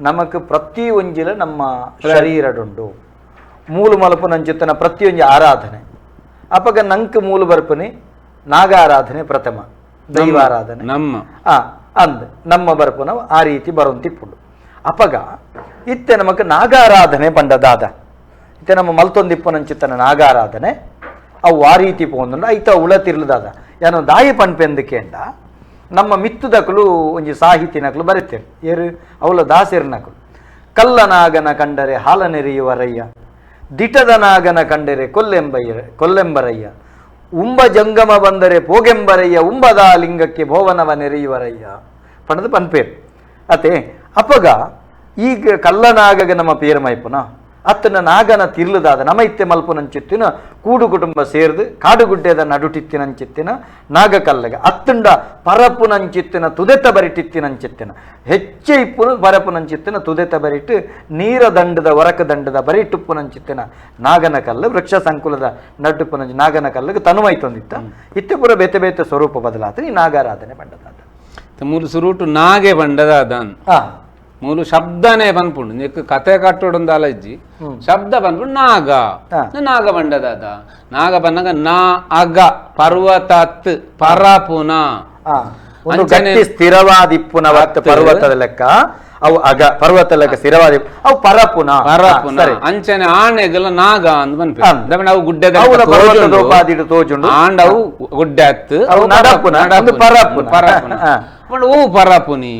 ನಮಕ್ ಪ್ರತಿ ಒಂಜಿಲ ನಮ್ಮ ಶರೀರಡುಂಡು ಮೂಲು ಮಲಪುನಂಚಿತ್ತನ ಪ್ರತಿಯೊಂಜಿ ಆರಾಧನೆ ಅಪಗ ನಂಕ್ ಮೂಲು ಬರ್ಪುನಿ ನಾಗಾರಾಧನೆ ಪ್ರಥಮ ದೈವಾರಾಧನೆ ನಮ್ಮ ಅಂದ್ ನಮ್ಮ ಬರ್ಪುನ ಆ ರೀತಿ ಬರೋಂತಿಪ್ಪುಂಡು ಅಪಗ ಇತ್ತೆ ನಮಕ್ ನಾಗಾರಾಧನೆ ಪಂಡ ದಾದ ಇತ್ತೆ ನಮ್ಮ ಮಲ್ತೊಂದಿಪ್ಪುನಂಚಿತ್ತನ ನಾಗಾರಾಧನೆ ಅವು ಆ ರೀತಿ ಪೋಂದುಂಡು ಐತ ಉಳತಿರ್ಲದಾದ ಏನೋ ದಾಯಿ ಪನ್ಪೆಂದು ಕೇಂಡ ನಮ್ಮ ಮಿತ್ತುದಕಲು ಒಂಜಿ ಸಾಹಿತಿನಕಲು ಬರೆತೇರು ಏರು ಅವಲ ದಾಸೆರ್ನಕಲು ಕಲ್ಲನಾಗನ ಕಂಡರೆ ಹಾಲನೆರೆಯುವರಯ್ಯ ದಿಟದ ನಾಗನ ಕಂಡರೆ ಕೊಲ್ಲೆಂಬರಯ್ಯ ಉಂಬ ಜಂಗಮ ಬಂದರೆ ಪೋಗೆಂಬರಯ್ಯ ಉಂಬದ ಲಿಂಗಕ್ಕೆ ಭೋವನವ ನೆರೆಯುವರಯ್ಯ ಪಂಡದು ಪನ್ಪೇರು ಅತೆ ಅಪಗ ಈಗ ಕಲ್ಲನಾಗಗ ನಮ್ಮ ಪೇರಮೈಪುನ ಅತ್ತನ ನಾಗನ ತಿರ್ಲದಾದ ನಮ ಇತ್ತೆ ಮಲ್ಪುನಂಚಿತ್ತಿನ ಕೂಡು ಕುಟುಂಬ ಸೇರ್ದು ಕಾಡುಗುಡ್ಡೆದ ನಡುಟಿತ್ತಿನಂಚಿತ್ತಿನ ನಾಗಕಲ್ಲಗ ಅತ್ತುಂಡ ಪರಪುನಂಚಿತ್ತಿನ ತುದೆತ ಬರಿಟಿತ್ತಿನಂಚಿತ್ತಿನ ಹೆಚ್ಚೆ ಇಪ್ಪುನು ಪರಪುನಂಚಿತ್ತಿನ ತುದೆತ ಬರಿಟ್ಟು ನೀರ ದಂಡದ ಒರಕ ದಂಡದ ಬರಿಟುಪ್ಪುನಂಚಿತ್ತಿನ ನಾಗನ ಕಲ್ಲು ವೃಕ್ಷ ಸಂಕುಲದ ನಡುಪುನಂಚಿ ನಾಗನ ಕಲ್ಲಗೆ ತನುವೈತೊಂದಿತ್ತ ಇತ್ತೆ ಪೂರ ಬೇತೆ ಬೇತೆ ಸ್ವರೂಪ ಬದಲಾತ ಈ ನಾಗಾರಾಧನೆ ಬಂಡದಾದ ಮೂಲು ಸುರುಟು ನಾಗೆ ಬಂಡದಾದ ಮೂಲು ಶಬ್ದನೇ ಪನ್ಪುಂಡು ನಿಕ್ ಕತೆ ಕಟ್ಟೋಡೊಂದು ಇಜ್ಜಿ ಶಬ್ದ ಪನ್ಪುಂಡು ನಾಗ ನಾಗ ಬಂಡದಾದ ನಾಗ ಬನ್ನಗ ನಾ ಅಗ ಪರ್ವತತ್ ಪರಪುನ ಸ್ಥಿರವಾದಿಪ್ಪುನ ಪರ್ವತದ ಲೆಕ್ಕ ಅವು ಅಗ ಪರ್ವತ ಲೆಕ್ಕ ಸ್ಥಿರವಾದಿ ಅವು ಪರಪುನ ಪರಪುನ ಅಂಚನೆ ಆಣೆಗಲ ನಾಗ ಅಂದ್ ಪನ್ಪು ಅವು ಗುಡ್ಡೆ ತೋಜುಂಡು ಆಂಡ ಅವು ಗುಡ್ಡೆ ಅತ್ತು ಪರಪುನ ಪರಪುನ ಓ ಪರಪುನಿ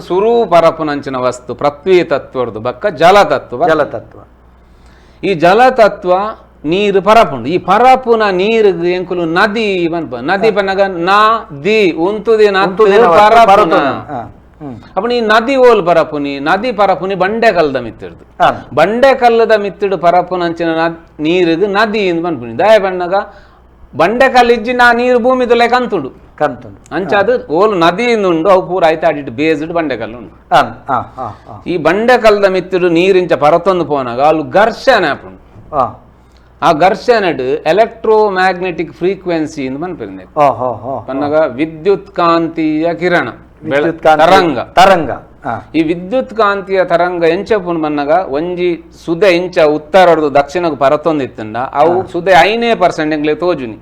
ಸುರು ಪರಪುನಂಚಿನ ವಸ್ತು ಪೃಥ್ವಿ ತತ್ವರ್ದು ಬಕ್ಕ ಜಲತತ್ವ ಜಲತತ್ವ ಈ ಜಲತತ್ವ ನೀರು ಪರಪುಂಡು ಈ ಪರಪುನ ನೀರು ಎಂಕುಲು ನದಿ ಪನ್ಪ ನದಿ ಪನ್ನಗ ನಾ the ಉಂತುದಿ ಪರಪುನ ಅಪ್ಪ ಈ ನದಿ ಓಲ್ ಪರಪುನಿ ನದಿ ಪರಪುನಿ ಬಂಡೆ ಕಲ್ಲದ ಮಿತ್ತಿಡ್ದು ಬಂಡೆ ಕಲ್ಲದ ಮಿತ್ತಿಡು ಪರಪುನಂಚಿನ ನೀರಿಗೆ ನದಿ ಇಂದು ಪನ್ಪುನಿ ದಯ ಬಣ್ಣಗ ಬಂಡೆ ಕಲ್ಲು ಇಜ್ಜಿ ನಾ ನೀರು ಭೂಮಿದ ಕಂತುಂಡು ಕಂತುಂಡು ಅಂಚ ಅದು ಓಲು ನದಿಯಿಂದ ಉಂಡು ಅವು ಪೂರ ಆಯ್ತು ಅಡಿಟ್ಟು ಬೇಸ್ಡ್ ಬಂಡೆಕಲ್ಲು ಉಂಡು ಈ ಬಂಡೆಕಲ್ಲದ ಮಿತ್ತಿಡು ನೀರಿಂಚ ಪರತೊಂದು ಪೋನಾಗ ಅಲ್ಲಿ ಘರ್ಷಣೆ ಆಪುಂಡು ಆ ಘರ್ಷಣೆಡ್ electro magnetic frequency ಇಂದು ಪನ್ಪಿರಂದೆ ಪನ್ನಗ ವಿದ್ಯುತ್ ಕಾಂತೀಯ ಕಿರಣ ತರಂಗ ತರಂಗ ಈ ವಿದ್ಯುತ್ ಕಾಂತೀಯ ತರಂಗ ಎಂಚ ಪುಣ್ ಬನ್ನಗ ಒಂಜಿ ಸುದೆ ಇಂಚ ಉತ್ತರ ದಕ್ಷಿಣకు ಪರತೊಂದಿತ್ತಂಡ ಅವು ಸುದೆ 5% ಎಂಗ್ಲೆ ತೋಜುನಿ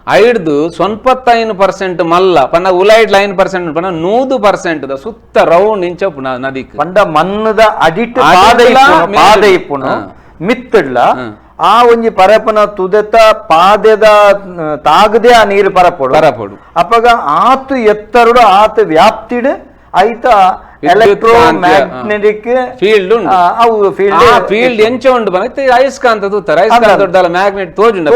ಐಡ್ದು 95% ಮಲ್ಲ ಪನ್ನ ಉಲೈಡ್ 9% ಪನ್ನ 100% ಸುತ್ತ ರೌಂಡ್ ಇಂಚ ಪುಣ ನದಿಕ್ ಪಂಡ ಮಣ್ಣದ ಅಡಿಟ್ ಪಾದ ಇಪ್ಪುನು ಮಿತ್ತಡ್ಲ ಆ ಒಂಜಿ ಪರಪನ ತುದೆತ ಪಾದೆದ ತಾಗದೆ ಆ ನೀರು ಪರಪೊಡು ಪರಪೊಡು ಅಪಗ ಆತು ಎತ್ತರುಡು ಆತು ವ್ಯಾಪ್ತಿಡು ಐತ electro magnetic field ಅವು ಫೀಲ್ಡ್ ಫೀಲ್ಡ್ ಎಂಚ ಉಂಡು ಬನ ಅಯಸ್ಕಾಂತ ತೂತಾರೆ ಅಯಸ್ಕಾಂತ ದೊಡ್ಡಲ್ಲ ಮ್ಯಾಗ್ನೆಟ್ ತೋಜುಂಡು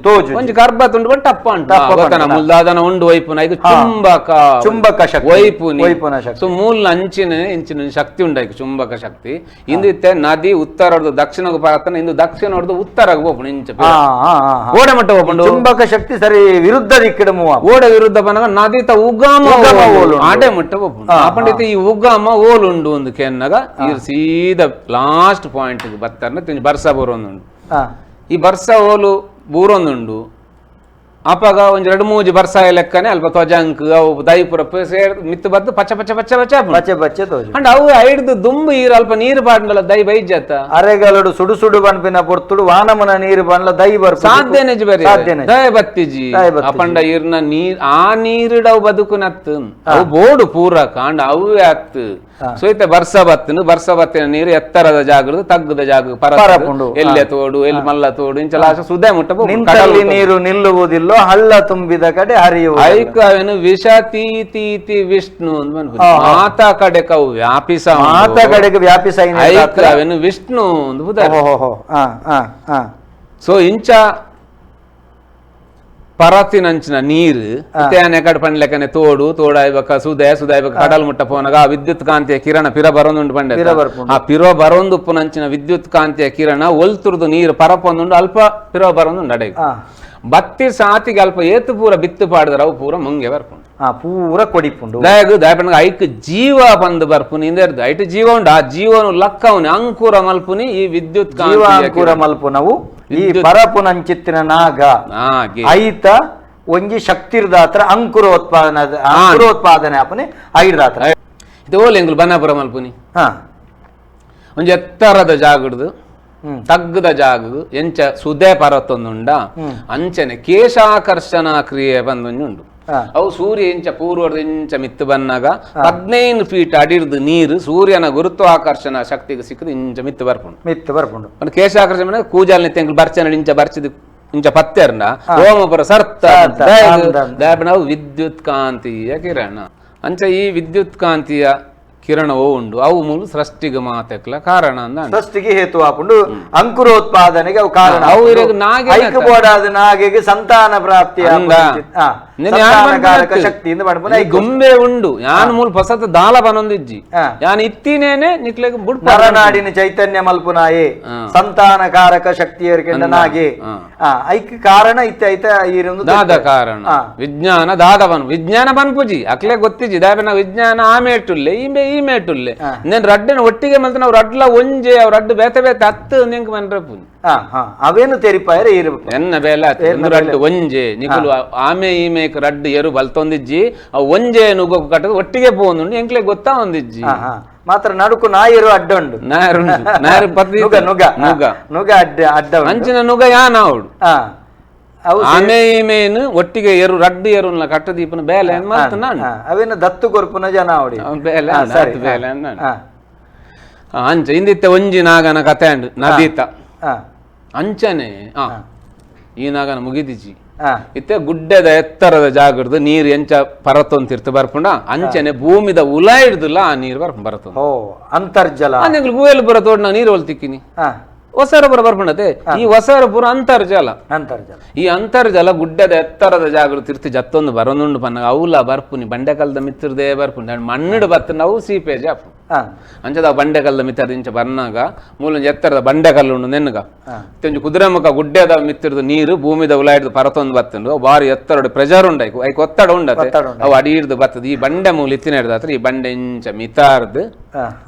ತೋಜು ಒಂಜಿ ಗರ್ಭ ತುಂಡು ಬಂದು ಟಪ್ಪ ಉಂಟು ಮುಲ್ದಾದನ ಉಂಡು ವೈಪುನ ಇದು ಚುಂಬಕ ಚುಂಬಕ ಶಕ್ತಿ ವೈಪುನಿ ವೈಪುನ ಶಕ್ತಿ ಸೊ ಮೂಲ ಅಂಚಿನ ಇಂಚಿನ ಶಕ್ತಿ ಉಂಡಾಯ್ತು ಚುಂಬಕ ಶಕ್ತಿ ಇಂದು ಇತ್ತೆ ನದಿ ಉತ್ತರ ಹೊಡೆದು ದಕ್ಷಿಣಕ್ಕೆ ಪರತನ ಇಂದು ದಕ್ಷಿಣ ಹೊಡೆದು ಉತ್ತರಕ್ಕೆ ಹೋಪುಂಡು ಇಂಚ ಓಡೆ ಮಟ್ಟ ಹೋಪುಂಡು ಚುಂಬಕ ಶಕ್ತಿ ಸರಿ ವಿರುದ್ಧ ದಿಕ್ಕಿಡ ಮೂವ್ ಓಡೆ ವಿರುದ್ಧ ಬನ್ನಗ ನದಿತ ಉಗಮ ಆಡೆ ಮಟ್ಟ ಹೋಪುಂಡು ಅಪಂಡಿತ ಈ ಉಗಮ ಓಲುಂಡು ಒಂದು ಕೆನ್ನಗ ಈ ಸೀದಾ ಲಾಸ್ಟ್ ಪಾಯಿಂಟ್ ಬತ್ತಾರ ಬರ್ಸ ಬರೋಂದುಂಡು ಈ ಬರ್ಸ ಓಲು ಬೂರೊಂದುಂಡು ಅಪಗ ಒಂಜಿ ಎರಡು ಮೂಜಿ ಬರ್ಸ ಲೆಕ್ಕನೆ ಅಲ್ಪ ತ್ವಜಂಕ್ ಅವು ದೈಪುರ ಸೇರ್ ಮಿತ್ತು ಬದ್ದು ಪಚ್ಚ ಪಚ್ಚ ಪಚ್ಚ ಪಚ್ಚ ಪಚ್ಚ ಪಚ್ಚ ತೋಜು ಅಂಡ್ ಅವು ಐಡ್ದು ದುಂಬು ಈರು ಅಲ್ಪ ನೀರು ಪಾಡ್ನಲ್ಲ ದೈ ಬೈಜತ್ತ ಅರೆಗಲಡು ಸುಡು ಸುಡು ಬನ್ಪಿನ ಪೊರ್ತುಡು ವಾನಮನ ನೀರು ಬನ್ಲ ದೈ ಬರ್ ಸಾಧ್ಯನೇ ಬರಿ ದಯ ಬತ್ತಿಜಿ ಅಪಂಡ ಈರ್ನ ನೀರ್ ಆ ನೀರಿಡವು ಬದುಕುನತ್ತು ಅವು ಬೋಡು ಪೂರ ಕಾಂಡ ಅವೇ ಅತ್ತು ಸೊ ಇತ್ತೆ ಬರ್ಸ ಬತ್ತನು ಬರ್ಸ ಬತ್ತಿನ ನೀರು ಎತ್ತರದ ಜಾಗದ ತಗ್ಗದ ಜಾಗ ಪರಪುಂಡು ಎಲ್ಲೆ ತೋಡು ಎಲ್ಲಿ ಮಲ್ಲ ತೋಡು ಇಂಚಲ ಸುದೆ ಮುಟ್ಟ ನಿಂತಲ್ಲಿ ನೀರು ನಿಲ್ಲುವುದಿಲ್ಲ ಹಳ್ಳ ತುಂಬಿದ ಕಡೆ ಹರಿಯುವ ಐಕವೇನು ವಿಷ ತೀತಿ ವಿಷ್ಣು ಮಾತಾ ಕಡೆಗೆ ಅವು ವ್ಯಾಪಿಸ ಮಾತಾ ಕಡೆಗೆ ವ್ಯಾಪಿಸ ಐಕವೇನು ವಿಷ್ಣು ಸೊ ಇಂಚ ಪರತಿನಂಚಿನ ನೀರು ಕಡೆ ಪಂಡ್ಲೆಕ್ಕನೆ ತೋಡು ತೋಡಾಯ್ಬಕ ಸುದೆ ಸುದಾಯ್ಬಕ ಕಡಲ್ ಮುಟ್ಟ ಪೋನಾಗ ಆ ವಿದ್ಯುತ್ ಕಾಂತಿಯ ಕಿರಣ ಪಿರ ಬರೋದುಂಟು ಪಂಡೆ ಆ ಪಿರೋ ಬರೋಂದುಪ್ಪುನಂಚಿನ ವಿದ್ಯುತ್ ಕಾಂತಿಯ ಕಿರಣ ಒಲ್ತುರ್ದು ನೀರು ಪರಪೊಂದುಂಡು ಅಲ್ಪ ಪಿರೋ ಬರೋದುಂಡು ಅಡೆ ಬತ್ತಿ ಸಾತಿಗೆ ಅಲ್ಪ ಏತು ಪೂರ ಬಿತ್ತು ಪಾಡಿದ್ರ ಅವು ಪೂರ ಮುಂಗೆ ಬರ್ಪುಂಡು ಪೂರ ಕೊಡಿಪುಂಡು ದಯಗು ದಯಪಂಡ ಐಕ್ ಜೀವ ಬಂದು ಬರ್ಪುನಿ ಇಂದ ಐಟ್ ಜೀವ ಉಂಡು ಆ ಜೀವನು ಲಕ್ಕವನಿ ಅಂಕುರ ಮಲ್ಪುನಿ ಈ ವಿದ್ಯುತ್ ಜೀವ ಅಂಕುರ ಮಲ್ಪುನವು ಈ ಪರಪುನಂಚಿತ್ತಿನ ನಾಗ ಐತ ಒಂಜಿ ಶಕ್ತಿರ್ದಾತ್ರ ಅಂಕುರೋತ್ಪಾದನೆ ಅಂಕುರೋತ್ಪಾದನೆ ಅಪನೆ ಐರ್ದಾತ್ರ. ಇದು ಓಲೆ ಎಂಗುಲು ಬನ್ನಾಪುರ ಮಲ್ಪುನಿ ಒಂಜಿ ಎತ್ತರದ ಜಾಗಡ್ದು ತಗ್ಗದ ಜಾಗ ಎಂಚ ಸುದೆ ಪರತೊಂದುಂಡ ಅಂಚನೆ ಕೇಶಾಕರ್ಷಣ ಕ್ರಿಯೆ ಬಂದೊಂಜಿ ಉಂಡು. ಅವು ಸೂರ್ಯ ಎಂಚ ಪೂರ್ವದ ಎಂಚ ಮಿತ್ತು ಬನ್ನಾಗ 15 ಫೀಟ್ ಅಡಿರ್ದು ನೀರು ಸೂರ್ಯನ ಗುರುತ್ವಾಕರ್ಷಣ ಶಕ್ತಿಗೆ ಸಿಕ್ಕದು ಇಂಚ ಮಿತ್ತು ಬರ್ಪುಂಡು. ಮಿತ್ತು ಬರ್ಪುಂಡು. ಕೇಶಾಕರ್ಷಣ ಕೂಜಾಲ್ ನಿತ್ಯ ಬರ್ಚನ ಇಂಚ ಬರ್ಚಿದ್ ಇಂಚ ಪತ್ತೆರ್ನ ರೋಮಪುರ ಸರ್ತ ನಾವು ವಿದ್ಯುತ್ ಕಾಂತೀಯ ಕಿರಣ. ಅಂಚ ಈ ವಿದ್ಯುತ್ ಕಾಂತೀಯ ಕಿರಣವೋ ಉಂಡು ಅವು ಮೂಲ ಸೃಷ್ಟಿಗೆ ಮಾತೆಕ್ಲ ಕಾರಣ ಅಂದ ಸೃಷ್ಟಿಗೆ ಹೇತು ಆಪುಂಡು, ಅಂಕುರೋತ್ಪಾದನೆಗೆ ಅವು ಕಾರಣ. ಅವು ನಾಗೆ ನಾಗೆಗೆ ಸಂತಾನ ಪ್ರಾಪ್ತಿ ಶಕ್ತಿಯಿಂದ ಗೊಂಬೆ ಉಂಡು. ಯಾನ್ ಮೂಲ ಹೊಸತ ದಾಲ ಬನೊಂದಿಜ್ಜಿ ಯಾನ್ ಇತ್ತಿನೇನೆ ನಿಕ್ಲೆಗ್ ಬುಡ್ ನರನಾಡಿನ ಚೈತನ್ಯ ಮಲ್ಪುನಾಯೆ ಸಂತಾನಕಾರಕ ಶಕ್ತಿಯರ್ಕೆಂಡ ನಾಗೆ ಐಕ್ ಕಾರಣ ಇತ್ತ ಐತ ದಾದ ಕಾರಣ ವಿಜ್ಞಾನ ದಾದ ಬನ್ ವಿಜ್ಞಾನ ಬನ್ಪುಜಿ ಅಕ್ಲೆ ಗೊತ್ತಿಜ್ಜಿ ದಾಬನ ವಿಜ್ಞಾನ ಆ ಮೇಟುಲ್ಲೆ ಈ ಈ ಮೇಟುಲ್ಲೆ ನೇನ್ ರಡ್ಡನ ಒಟ್ಟಿಗೆ ಮಲ್ತ ನಾವು ರಡ್ಲ ಒಂಜೆ ಅವ್ ರಡ್ಡು ಬೇತೆ ಬೇತೆ ಹತ್ತು ನಿಂಕ್ ಮನ್ರೆ ಪುಂಜಿ ಅವೇನು ತೆರಿಪಾಯರೆ ಎನ್ನ ಬೇಲೆ ರಡ್ಡು ಒಂಜೆ ನಿಕುಲು ಆಮೆ ಈ ಮೇಕ್ ರಡ್ಡು ಎರು ಬಲ್ತೊಂದಿಜ್ಜಿ ಅವು ಒಂಜೆ ನುಗ್ಗು ಕಟ್ಟದು ಒಟ್ಟಿಗೆ ಪೋಂದುಂಡು ಎಂಕ್ಲೆ ಗೊತ್ತಾ ಒಂದಿಜ್ಜಿ ಮಾತ್ರ ನಡುಕು ನಾಯರು ಅಡ್ಡ ಉಂಡು ನಾಯರು ನಾಯರು ಪತ್ನಿ ನುಗ ನುಗ ನುಗ ನುಗ ಅಡ್ಡ ಅಡ್ಡ ಅಂಚಿನ ನುಗ ಯಾನ ಅವಡು ಆಮೆ ಈಮೇನು ಒಟ್ಟಿಗೆ ಎರು ರಡ್ಡು ಎರುನ್ಲ ಕಟ್ಟದೀಪನ ಬೇಲೆ ಅವೇನು ದತ್ತು ಕೊರ್ಪುನ ಜನ ಅವಡಿ ಬೇಲೆ ಬೇಲೆ ಅಂಚ ಇಂದಿತ್ತೆ ಒಂಜಿ ನಾಗನ ಕತೆ ಅಂಡು ನದೀತ ಅಂಚನೆ ಈ ನಾಗನ ಮುಗಿದಿಜಿ ಇತ್ತೆ ಗುಡ್ಡದ ಎತ್ತರದ ಜಾಗರ್ದು ನೀರು ಎಂಚ ಪರತೊಂತಿರ್ತು ಬರ್ಪುಂಡ ಅಂಚನೆ ಭೂಮಿದ ಉಲ ಹಿಡ್ದುಲ್ಲ ಆ ನೀರು ಬರ್ಪು ಬರತೊಂದು ಅಂತರ್ಜಲ ಗುವೆಲ್ ಬರ ತೋಡ್ ನಾ ನೀರು ಹೊಲ್ತಿಕ್ಕಿನಿ ಹೊಸರ ಪುರ ಬರ್ಪುಂಡತೆ ಈ ಹೊಸರ ಪುರ ಅಂತರ್ಜಲ ಅಂತರ್ಜಲ ಈ ಅಂತರ್ಜಲ ಗುಡ್ಡದ ಎತ್ತರದ ಜಾಗೃತಿ ತಿರ್ತಿ ಜತ್ತೊಂದು ಬರೊಂದುಂಡು ಪನ್ನ ಅವುಲ ಬರ್ಪುನಿ ಬಂಡೆಕಲ್ದ ಮಿತ್ರದೇ ಬರ್ಪುಂಡು ಮಣ್ಣು ಬತ್ತ ನಾವು ಸೀಪೇಜ್ ಆಪು ಅಂಚದ ಬಂಡೆಕಲ್ದ ಮಿತ್ತರದ ಇಂಚ ಬರ್ನಾಗ ಮೂಲೊಂಜಿ ಎತ್ತರದ ಬಂಡೆಕಲ್ಲು ಉಂಡು ನೆನ್ನುಗ ಒಂಜಿ ಕುದುರೆಮುಖ ಗುಡ್ಡೆದ ಮಿತ್ತಿರ್ದು ನೀರು ಭೂಮಿದ ಉಲ ಹಿಡ್ದು ಪರತೊಂದು ಬತ್ತುಂಡು ಬಾರಿ ಎತ್ತರ ಪ್ರೆಷರ್ ಉಂಡು ಐಕು ಐಕ್ ಒತ್ತಡ ಉಂಡತೆ ಅವು ಅಡಿ ಹಿಡ್ದು ಬತ್ತದ ಈ ಬಂಡೆ ಮೂಲ ಇತ್ತಿನ ಹಿಡ್ದಾತ್ರ ಈ ಬಂಡೆ ಇಂಚ ಮಿತಾರ್ದು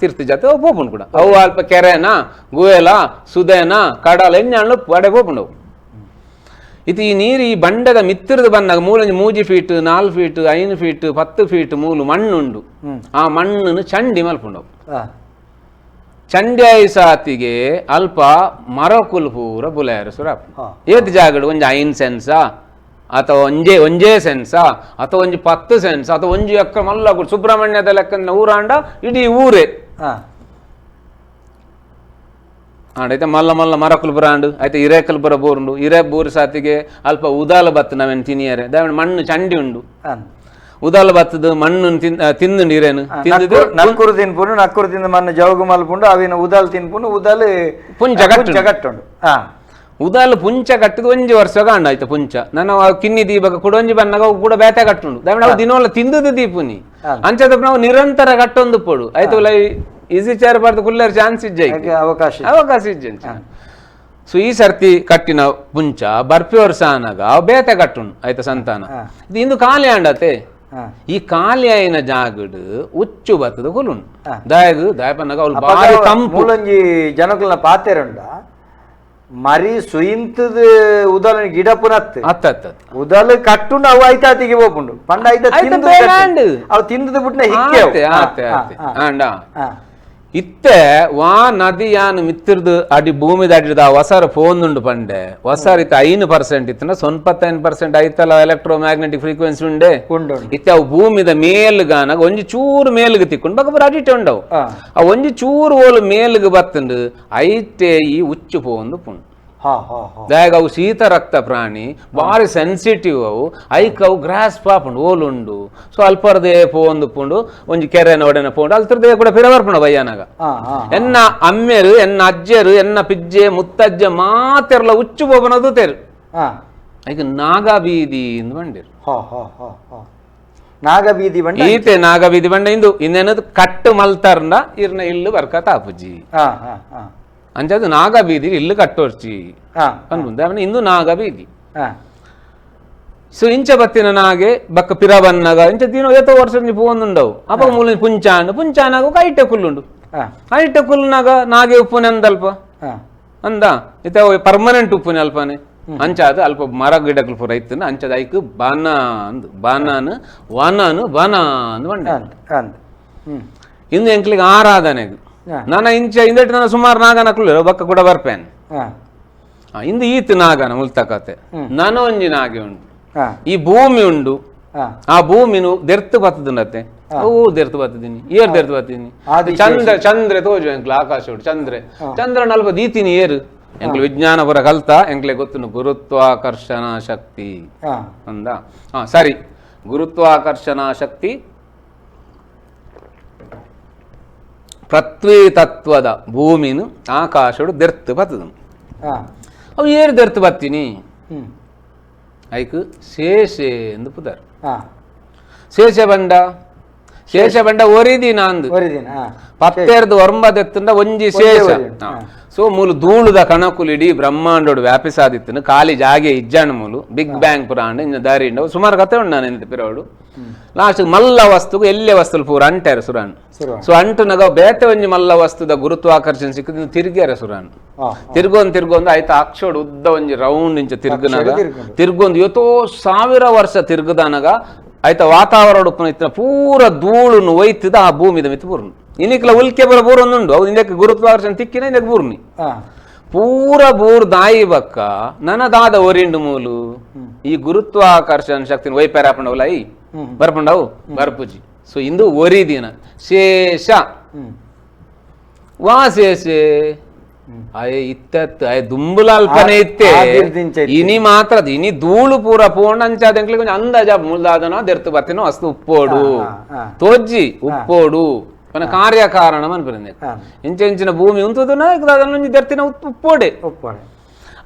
ತಿರ್ತಿ ಜಾತೆ ಅವು ಪೋಪುಂಡು ಕೂಡ ಅವು ಅಲ್ಪ ಕೆರೆನಾ ಗುವೆಲ ಸುದೇನ ಕಡಲ ಎಣ್ಣೆ ಅಡೆ ಪೋಪುಂಡು. ಇದು ಈ ನೀರು ಈ ಬಂಡೆದ ಮಿತ್ತಿರದ ಬಂದಾಗ ಮೂಲೊಂಜಿ 3 feet 4 feet 5 feet 10 feet ಮೂಲು ಮಣ್ಣುಂಡು. ಆ ಮಣ್ಣನ್ನು ಚಂಡಿ ಮಲ್ಪುಂಡವು. ಚಂಡಿ ಸಾತಿಗೆ ಅಲ್ಪ ಮರಕುಲು ಪೂರ ಬುಲೆಯರು ಸುರ ಏತ್ ಜಾಗಡು ಒಂಜಿ 5 ಸೆನ್ಸಾ ಅಥವಾ ಒಂಜೆ ಒಂಜೇ ಸೆನ್ಸಾ ಅಥವಾ ಒಂಜಿ 10 ಸೆನ್ಸ್ ಅಥವಾ ಒಂಜಿ ಎಕ್ಕ ಮಲ್ಲ ಸುಬ್ರಹ್ಮಣ್ಯದ ಲೆಕ್ಕ ಊರಾಂಡ ಇಡೀ ಊರೇ ಆಂಡ್ ಮಲ್ಲ ಮಲ್ಲ ಮರಕುಲು ಬರಾಂಡು ಆಯ್ತು ಇರೇಕಲ್ ಬರ ಬೋರುಂಡು ಇರೆ ಬೋರು ಸಾತಿಗೆ ಅಲ್ಪ ಉದಾಲ ಬತ್ತು ನಾವೇನು ತಿನಿಯರೆ ದಾವಣ ಮಣ್ಣು ಚಂಡಿ ಉಂಡು ಉದಾಲ ಬತ್ತದ ಮಣ್ಣು ತಿಂದುಂಡು ಇರೇನು ತಿಂದು ನಕ್ಕುರು ತಿನ್ಪುಂಡು ನಕ್ಕುರು ತಿಂದು ಮಣ್ಣು ಜವಗು ಮಲ್ಪುಂಡು ಅವಿನ ಉದಾಲ್ ತಿನ್ಪುಂಡು ಉದಾಲ್ ಪುಂಚ ಕಟ್ಟುಂಡು ಉದಾಲ್ ಪುಂಚ ಕಟ್ಟಿದ ಒಂಜಿ ವರ್ಷ ಕಾಂಡ ಆಯ್ತು ಪುಂಚ ನಾನು ಕಿನ್ನಿ ದೀಪಕ ಕೂಡ ಒಂಜಿ ಬನ್ನಾಗ ಅವು ಕೂಡ ಬೇತೆ ಕಟ್ಟುಂಡು ದಾವಣ ಅವು ದಿನೋಲ ತಿಂದದ್ದು ದೀಪುನಿ ಅಂಚದ ನಾವು ನಿರಂತರ ಕಟ್ಟೊಂದು ಪೋಡು ಆಯ್ತು ಈಸಿ ಚೇರ್ ಬಾರ್ದು ಕುಲ್ಲರ್ ಚಾನ್ಸ್ ಇಜ್ಜೆ ಅವಕಾಶ ಅವಕಾಶ ಇಜ್ಜೆ. ಸೊ ಈ ಸರ್ತಿ ಕಟ್ಟಿನ ಪುಂಚ ಬರ್ಪಿ ವರ್ಷ ಆನಾಗ ಅವು ಬೇತೆ ಕಟ್ಟುಂಡು ಆಯ್ತಾ ಸಂತಾನ ಇದು ಇಂದು ಖಾಲಿ ಆಂಡತೆ ಈ ಖಾಲಿ ಆಯಿನ ಜಾಗಡ್ ಉಚ್ಚು ಬತ್ತದ ಕುಲುಂಡು ದಾಯಗು ದಾಯಪನ್ನಾಗ ಅವ್ಲು ಬಾರಿ ತಂಪು ಮೂಲೊಂಜಿ ಜನಕುಲ್ನ ಪಾತೆರುಂಡ ಮರಿ ಸುಯಿಂತದ ಉದಲ ಗಿಡ ಪುನತ್ ಅತ್ತ ಅತ್ತ ಉದಲ ಕಟ್ಟುಂಡು ಅವು ಐತಾತಿಗೆ ಹೋಗುಂಡು ಪಂಡ ಐತ ಅವು ತಿಂದದ ಬಿಟ್ನ ಹಿಕ್ಕೆ ಆತೆ ಆತೆ ಆಂಡ ಇತ್ತೆ ವಾ ನದಿ ಯಾನ್ ಮಿತ್ತಿರ್ದು ಅಡಿ ಭೂಮಿದ ಅಡಿದ ಹೊಸರ ಫೋನ್ ಉಂಡು ಪಂಡೆ ಹೊಸರ್ ಇತ್ತ 5% ಇತ್ತನ 95% ಐತಲ್ಲ electro magnetic frequency ಉಂಡೆ ಇತ್ತೆ ಅವು ಭೂಮಿದ ಮೇಲ್ಗಾನಾಗ ಒಂಜಿ ಚೂರು ಮೇಲ್ಗೆ ತಿಕ್ಕೊಂಡು ಬಕ ಅಡಿಟೆ ಉಂಡವು ಆ ಒಂಜಿ ಚೂರು ಓಲು ಮೇಲ್ಗೆ ಬತ್ತುಂಡು ಐತೆ ಈ ಉಚ್ಚು ಪೋಂದು ಪುಂಡು ದಾಯಗ ಅವು ಶೀತ ರಕ್ತ ಪ್ರಾಣಿ ಭಾರಿ ಸೆನ್ಸಿಟಿವ್ ಅವು ಐಕ್ ಅವು ಗ್ರಾಸ್ ಪಾಪುಂಡು ಓಲುಂಡು ಸೊ ಅಲ್ಪರ್ದೇ ಪೋಂದು ಪುಂಡು ಒಂಜಿ ಕೆರೆನ ಒಡೆನ ಪೋಂಡು ಅಲ್ತರ್ದೇ ಕೂಡ ಪಿರವರ್ಪುಂಡು ಬಯ್ಯನಾಗ ಎನ್ನ ಅಮ್ಮೆರು ಎನ್ನ ಅಜ್ಜರು ಎನ್ನ ಪಿಜ್ಜೆ ಮುತ್ತಜ್ಜೆ ಮಾತೆರ್ಲ ಉಚ್ಚು ಬೋಬನದು ತೇರು ಐಕ್ ನಾಗಬೀದಿ ಎಂದು ಬಂಡಿರು ನಾಗಬೀದಿ ಬಂಡ ಈತೆ ನಾಗಬೀದಿ ಬಂಡ ಇಂದು ಇನ್ನೇನದು ಕಟ್ಟು ಮಲ್ತಾರ್ನ ಇರ್ನ ಇಲ್ಲು ಬರ್ಕತ ಆಪುಜಿ ಅಂಚದು ನಾಗಬೀದಿ ಇಲ್ಲು ಕಟ್ಟೋರ್ಚಿ ಅನ್ಬುಂದೆ ಅವನ ಇಂದು ನಾಗಬೀದಿ ಸೊ ಇಂಚ ಬತ್ತಿನ ನಾಗೆ ಬಕ್ಕ ಪಿರ ಬನ್ನಾಗ ಇಂಚ ದಿನ ಏತೋ ವರ್ಷ ಪೋಂದುಂಡವು ಅಪ್ಪ ಮೂಲ ಪುಂಚಾಂಡು ಪುಂಚಾನಾಗ ಐಟೆ ಕುಲ್ಲುಂಡು ಐಟೆ ಕುಲ್ಲುನಾಗ ನಾಗೆ ಉಪ್ಪುನೆ ಅಂದಲ್ಪ ಅಂದ ಇತ್ತ ಪರ್ಮನೆಂಟ್ ಉಪ್ಪುನೆ ಅಲ್ಪನೆ ಅಂಚಾದ ಅಲ್ಪ ಮರ ಗಿಡಗಳು ಪೂರ ಇತ್ತು ಅಂಚದ ಐಕ್ ಬಾನ ಅಂದು ಬಾನಾನು ವನಾನು ಬನ ಅಂದು ಬಂಡ. ಇಂದು ಎಂಕ್ಲಿಗೆ ಆರಾಧನೆಗೆ ನಾನ ಇಂಚ ಇಂದೆಟ್ ನಾನು ಸುಮಾರು ನಾಗನಕ್ಲು ಬಕ್ಕ ಕೂಡ ಬರ್ಪೇನೆ. ಇಂದು ಈತ ನಾಗನ ಮುಲ್ತಕತೆ ನಾನು ಒಂಜಿ ನಾಗೆ ಉಂಡು. ಈ ಭೂಮಿ ಉಂಡು, ಆ ಭೂಮಿನು ದೆರ್ತು ಬತ್ತದುಂಡತ್ತೆ. ಓ ದೆರ್ತು ಬತ್ತಿದ್ದೀನಿ, ಏರ್ ದೆರ್ತು ಬತ್ತಿದ್ದೀನಿ. ಚಂದ್ರ ಚಂದ್ರೆ ತೋಜು ಎಂಕ್ಲ ಆಕಾಶ ಉಂಡು ಚಂದ್ರೆ ಚಂದ್ರ ನಲ್ಪ ದೀತೀನಿ ಏರು ಎಂಕ್ಲು ವಿಜ್ಞಾನ ಪುರ ಕಲ್ತ ಎಂಕ್ಲೆ ಗೊತ್ತುಂಡು ಗುರುತ್ವಾಕರ್ಷಣ ಶಕ್ತಿ ಅಂದ. ಸರಿ, ಗುರುತ್ವಾಕರ್ಷಣ ಶಕ್ತಿ ಪೃಥ್ವಿ ತತ್ವದ ಭೂಮಿನು ಆಕಾಶಡು ದೆರ್ತು ಬತ್ತದು. ಅವು ಏರು ದೆರ್ತು ಬತ್ತೀನಿ ಐಕ್ ಶೇಷೆ ಎಂದು ಪುದರ್. ಶೇಷ ಬಂಡ ಶೇಷ ಬಂಡ ಒರಿದಿನ ಅಂದು ಪತ್ತೆರ್ದು ಒರಂಬದೆತ್ತುಂಡ ಒಂಜಿ ಶೇಷ. ಸೊ ಮೂಲು ಧೂಳುದ ಕಣಕುಲು ಇಡೀ ಬ್ರಹ್ಮಾಂಡೋಡು ವ್ಯಾಪಿಸಾದಿತ್ತನು ಖಾಲಿ ಜಾಗೆ ಇಜ್ಜಾಣ ಮೂಲು ಬಿಗ್ ಬ್ಯಾಂಗ್ ಪುರಾಣ ಇಂಜ ದಾರಿ ಉಂಡವು ಸುಮಾರು ಕತೆ ಉಂಡು ನಾನು ಎಂತ ಪಿರವಡು. ಲಾಸ್ಟ್ ಮಲ್ಲ ವಸ್ತುಗು ಎಲ್ಲೆ ವಸ್ತುಲು ಪೂರ ಅಂಟಾರ ಸುರಾನ್. ಸೊ ಅಂಟುನಗ ಬೇತೆ ಒಂಜಿ ಮಲ್ಲ ವಸ್ತುದ ಗುರುತ್ವಾಕರ್ಷಣ ಸಿಕ್ಕದು ತಿರ್ಗ್ಯಾರ ಸುರಾನ್. ತಿರ್ಗೊಂದು ತಿರ್ಗೊಂದು ಆಯ್ತು ಅಕ್ಷೋಡು ಉದ್ದ ಒಂಜಿ ರೌಂಡ್ ಇಂಚ ತಿರ್ಗುನಾಗ ತಿರ್ಗೊಂದು ಇವತ್ತೋ 1000 ವರ್ಷ ತಿರ್ಗುದಾನಗ ಆಯ್ತಾ ವಾತಾವರಣ ಇತ್ತಿನ ಪೂರ ಧೂಳುನು ಒಯ್ತದ ಆ ಭೂಮಿದ ಮಿತ್ತು ಪೂರ್ಣ. ಇನ್ನಿಕ್ಲ ಉಲ್ಕೆ ಬರ ಬೂರೊಂದುಂಡು ಅವು ಇಂದಕ್ಕೆ ಗುರುತ್ವಾಕರ್ಷಣ ತಿಕ್ಕಿನ ಇಂದಕ್ಕೆ ಬೂರ್ನಿ ಪೂರ ಬೂರ್ ದಾಯಿ ಬಕ್ಕ ನನ ದಾದ ಒರಿಂಡು ಮೂಲು ಈ ಗುರುತ್ವಾಕರ್ಷಣ ಶಕ್ತಿನ ವೈಪ್ಯಾರಪಂಡವಲ್ಲ ಈ ಬರ್ಪಂಡವು ಬರ್ಪುಜಿ. ಸೊ ಇಂದು ಒರಿದಿನ ಶೇಷ ವಾ ಶೇಷೆ ಅಯ್ ಇತ್ತತ್ತು ಅಯ್ ದುಂಬುಲಾಲ್ಪನೆ ಇತ್ತೆ ಇನಿ ಮಾತ್ರ ಇನಿ ಧೂಳು ಪೂರ ಪೋಂಡ ಅಂಚಾದ ಕೊಂಚ ಅಂದಾಜ ಮುಲ್ದಾದನೋ ದೆರ್ತು ಬತ್ತಿನೋ ಅಸ್ತು ಉಪ್ಪೋಡು ತೋಜ್ಜಿ ಉಪ್ಪೋಡು ಪನ ಕಾರ್ಯಕಾರಣ ಅನ್ಪರಿಂದೆ. ಇಂಚ ಇಂಚಿನ ಭೂಮಿ ಉಂತುದನ ಅದನ್ನ ದೆರ್ತಿನ ಉಪ್ಪೋಡೆ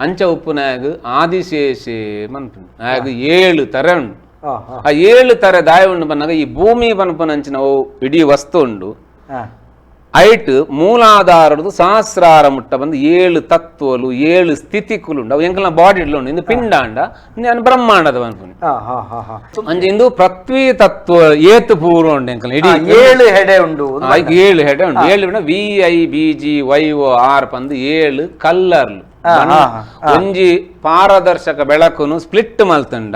ಅಂಚ ಉಪ್ಪುನಾಗ ಆದಿಶೇಷೆ ಮನ್ಪು ಆಗ 7 ತರ ಉಂಡು. ಆ 7 ತರ ದಾಯ ಉಂಡು ಬನ್ನಾಗ ಈ ಭೂಮಿ ಪನ್ಪನಂಚಿನ ಇಡೀ ವಸ್ತು ಉಂಡು. ಐಟ್ ಮೂಲಾಧಾರದು ಸಹಸ್ರಾರ ಮುಟ್ಟ ಬಂದು 7 ತತ್ವಲು 7 ಸ್ಥಿತಿಕುಲು ಉಂಡು. ಅವು ಎಂಕಲ್ನ ಬಾಡಿ ಉಂಡು ಇಂದು ಪಿಂಡಾಂಡ ನಾನು ಬ್ರಹ್ಮಾಂಡದ ಅನ್ಪುನಿ. ಅಂಚ ಇಂದು ಪೃಥ್ವಿ ತತ್ವ ಏತು ಪೂರ್ವ ಉಂಡು ಎಂಕಲ್ನ ಇಡೀ 7 ಹೆಡೆ ಉಂಡು. 7 ಹೆಡೆ ಉಂಡು. 7 V I B G Y O R ಪಂದು 7 ಕಲ್ಲರ್ಲು ಒಂಜಿ ಪಾರದರ್ಶಕ ಬೆಳಕುನು ಸ್ಪ್ಲಿಟ್ ಮಲ್ತಂಡ